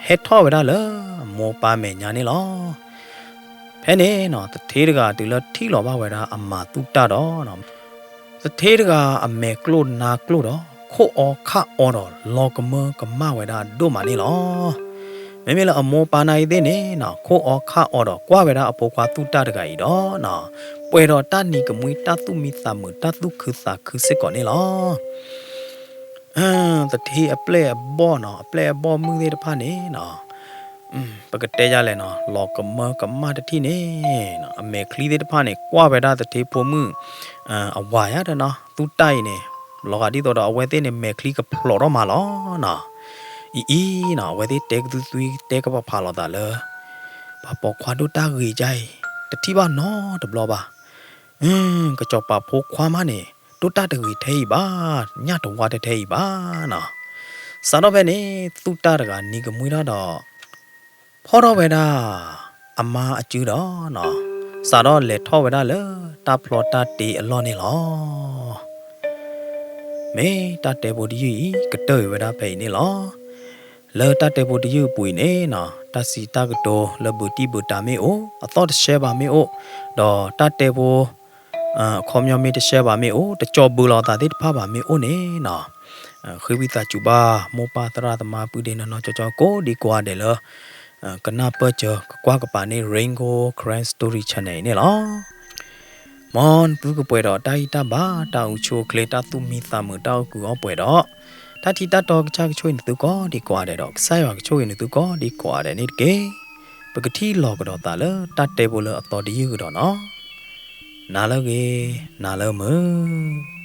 ဟဲထီၣ်ဝဲဒၣ်လၢအမိၢ်ပၢ်မဲာ်ညါန့ၣ်လီၤ. ဖဲန့ၣ်နီၤ သထ့တဂၤတုၤလၢထံၣ်လီၤဘၣ်ဝဲဒၣ်အမၤသူၣ်တၢ်ဒီး သထ့တဂၤအမဲာ်ကျိၣ်နါကျိၣ်ဒီး ခိၣ်အီခၣ်အီဒီး လီၤကမၢကမၣ်ဝဲဒၣ်ဒိၣ်မးန့ၣ်လီၤ. မ့မ့ၢ်လၢအမိၢ်ပၢ်နာ်အံၤသ့ၣ်န့ၣ်နီၤ ခိၣ်အီခၣ်အီဒီး ကွၢ်ဝဲဒၣ်အဖိခွါသူၣ်တၢ်တဂၤအံၤဒီးနီၤ ပှဲၤဒီးတၢ်နံၤကမှံ တၢ်သူၣ်မံသးမုာ် တၢ်သူၣ်ခုသးခုစ့ၢ်ကီးန့ၣ်လီၤ. သထ့အပျဲၢ်အဘီၣ်နီၤ အပျဲၢ်အဘီၣ်မုၣ်သ့ၣ်တဖၣ်န့ၣ်နီၤ ပကတဲယလဲၣ်နီၤ လီၤကမၢကမၣ်တထံၣ်န့ၣ်နီၤ အမဲာ်ချံသ့ၣ်တဖၣ်န့ၣ် ကွၢ်ဝဲဒၣ်သထ့ဖိမုၣ် အဝၤယါဒီးနီၤ သူၣ်တၢ်အံၤန့ၣ် လီၤဂာ်ဒ်သိးဒီးအဝဲသ့ၣ်န့ၣ် မဲာ်ချံကဖျိးထီၣ်မးလီၤနီၤ. အံၤအံၤနီၤ အဝဲသ့ၣ်တဲကသွံသွံ တဲကပၤဖးလိာ်သးလၢ ပှၤပိာ်ခွါဒိၣ်တၢ်ဂ့ၤဒ်အံၤ တထံၣ်ဘၣ်နီတဘျီဘၣ်. ကစီၤပၤဖိခွါမးန့ၣ် ဒိၣ်တၢ်တဂ့ၤထဲအံၤဘၣ်, ညၣ်တဝါတထဲအံၤဘၣ်နီၤ. စးထီၣ်ဖဲန့ၣ် သူၣ်တၢ်တဂၤနံၤကမှံထီၣ်ဒီး ဖီၣ်ထီၣ်ဝဲဒၣ် အမါအစုဒီးနီၤ, စးထီၣ်လဲၤထီၣ်ဝဲဒၣ်လၢတၢ်ဖျီတၢ်တ့အလီၢ်န့ၣ်လီၤ. မ့ၢ်တၢ်တဲဖိတယုၢ်အံၤ ကတၢၢ်အံၤဝဲဒၣ်ဖဲအံၤန့ၣ်လီၤ. လၢတၢ်တဲဖိတယုၢ်အပူၤအံၤန့ၣ်နီၤ, တၢ်စံးတၢ်ကတိၤလၢဘုးတံၢ်ဘုးတၢ်မ့ၢ်အိၣ်, အသီၣ်တရှဲဘၣ်မ့ၢ်အိၣ်, ဒီးတၢ်တဲဖိ အခီပညီမ့ၢ်တရှဲဘၣ်မ့ၢ်အိၣ်, တကၠီၤဘုးလိာ်သးသ့ၣ်တဖၣ်ဘၣ်မ့ၢ်အိၣ်န့ၣ်နီၤ, ဃ့ဝံသးစူၤဘၣ် မိၢ်ပၢ်သရၣ်သမါပုၢ်ဒ့နီၢ်နီၢ်ကၠီကၠီကိးဒံကိးဂၤဒဲးလၢ ကနၢ်ပၢၢ်စၢၤကကွၢ်ကပၤန့ၣ် Rain Gold Karen Story Channel အံၤန့ၣ်လီၤ. မ်နသုကပှဲၤဒီးတၢ်ဂံၢ်တၢ်ဘါ တၢ်အိၣ်ဆူၣ်အိၣ်ချ့ တၢ်သူၣ်မံသးမုာ် တၢ်အိၣ်ကုၤအီၣ်ပှဲၤဒီး တၢ်ထံတၢ်တီကစၢ်ကဆိၣ်ဂ့ၤနသုကိးဒံကိးဂၤဒဲးဒီး ကစၢ်ယွၤကဆိၣ်ဂ့ၤနသုကိးဒံကိးဂၤဒဲးန့ၣ်တက့ၢ်. ပကထံၣ်လိာ်ကဒီးသးလၢတၢ်တဲဖိလၢအသီတယုၢ်ကဒီးနီၤ. နၤလၢအဂ့ၤ, နၤလၢမုာ်.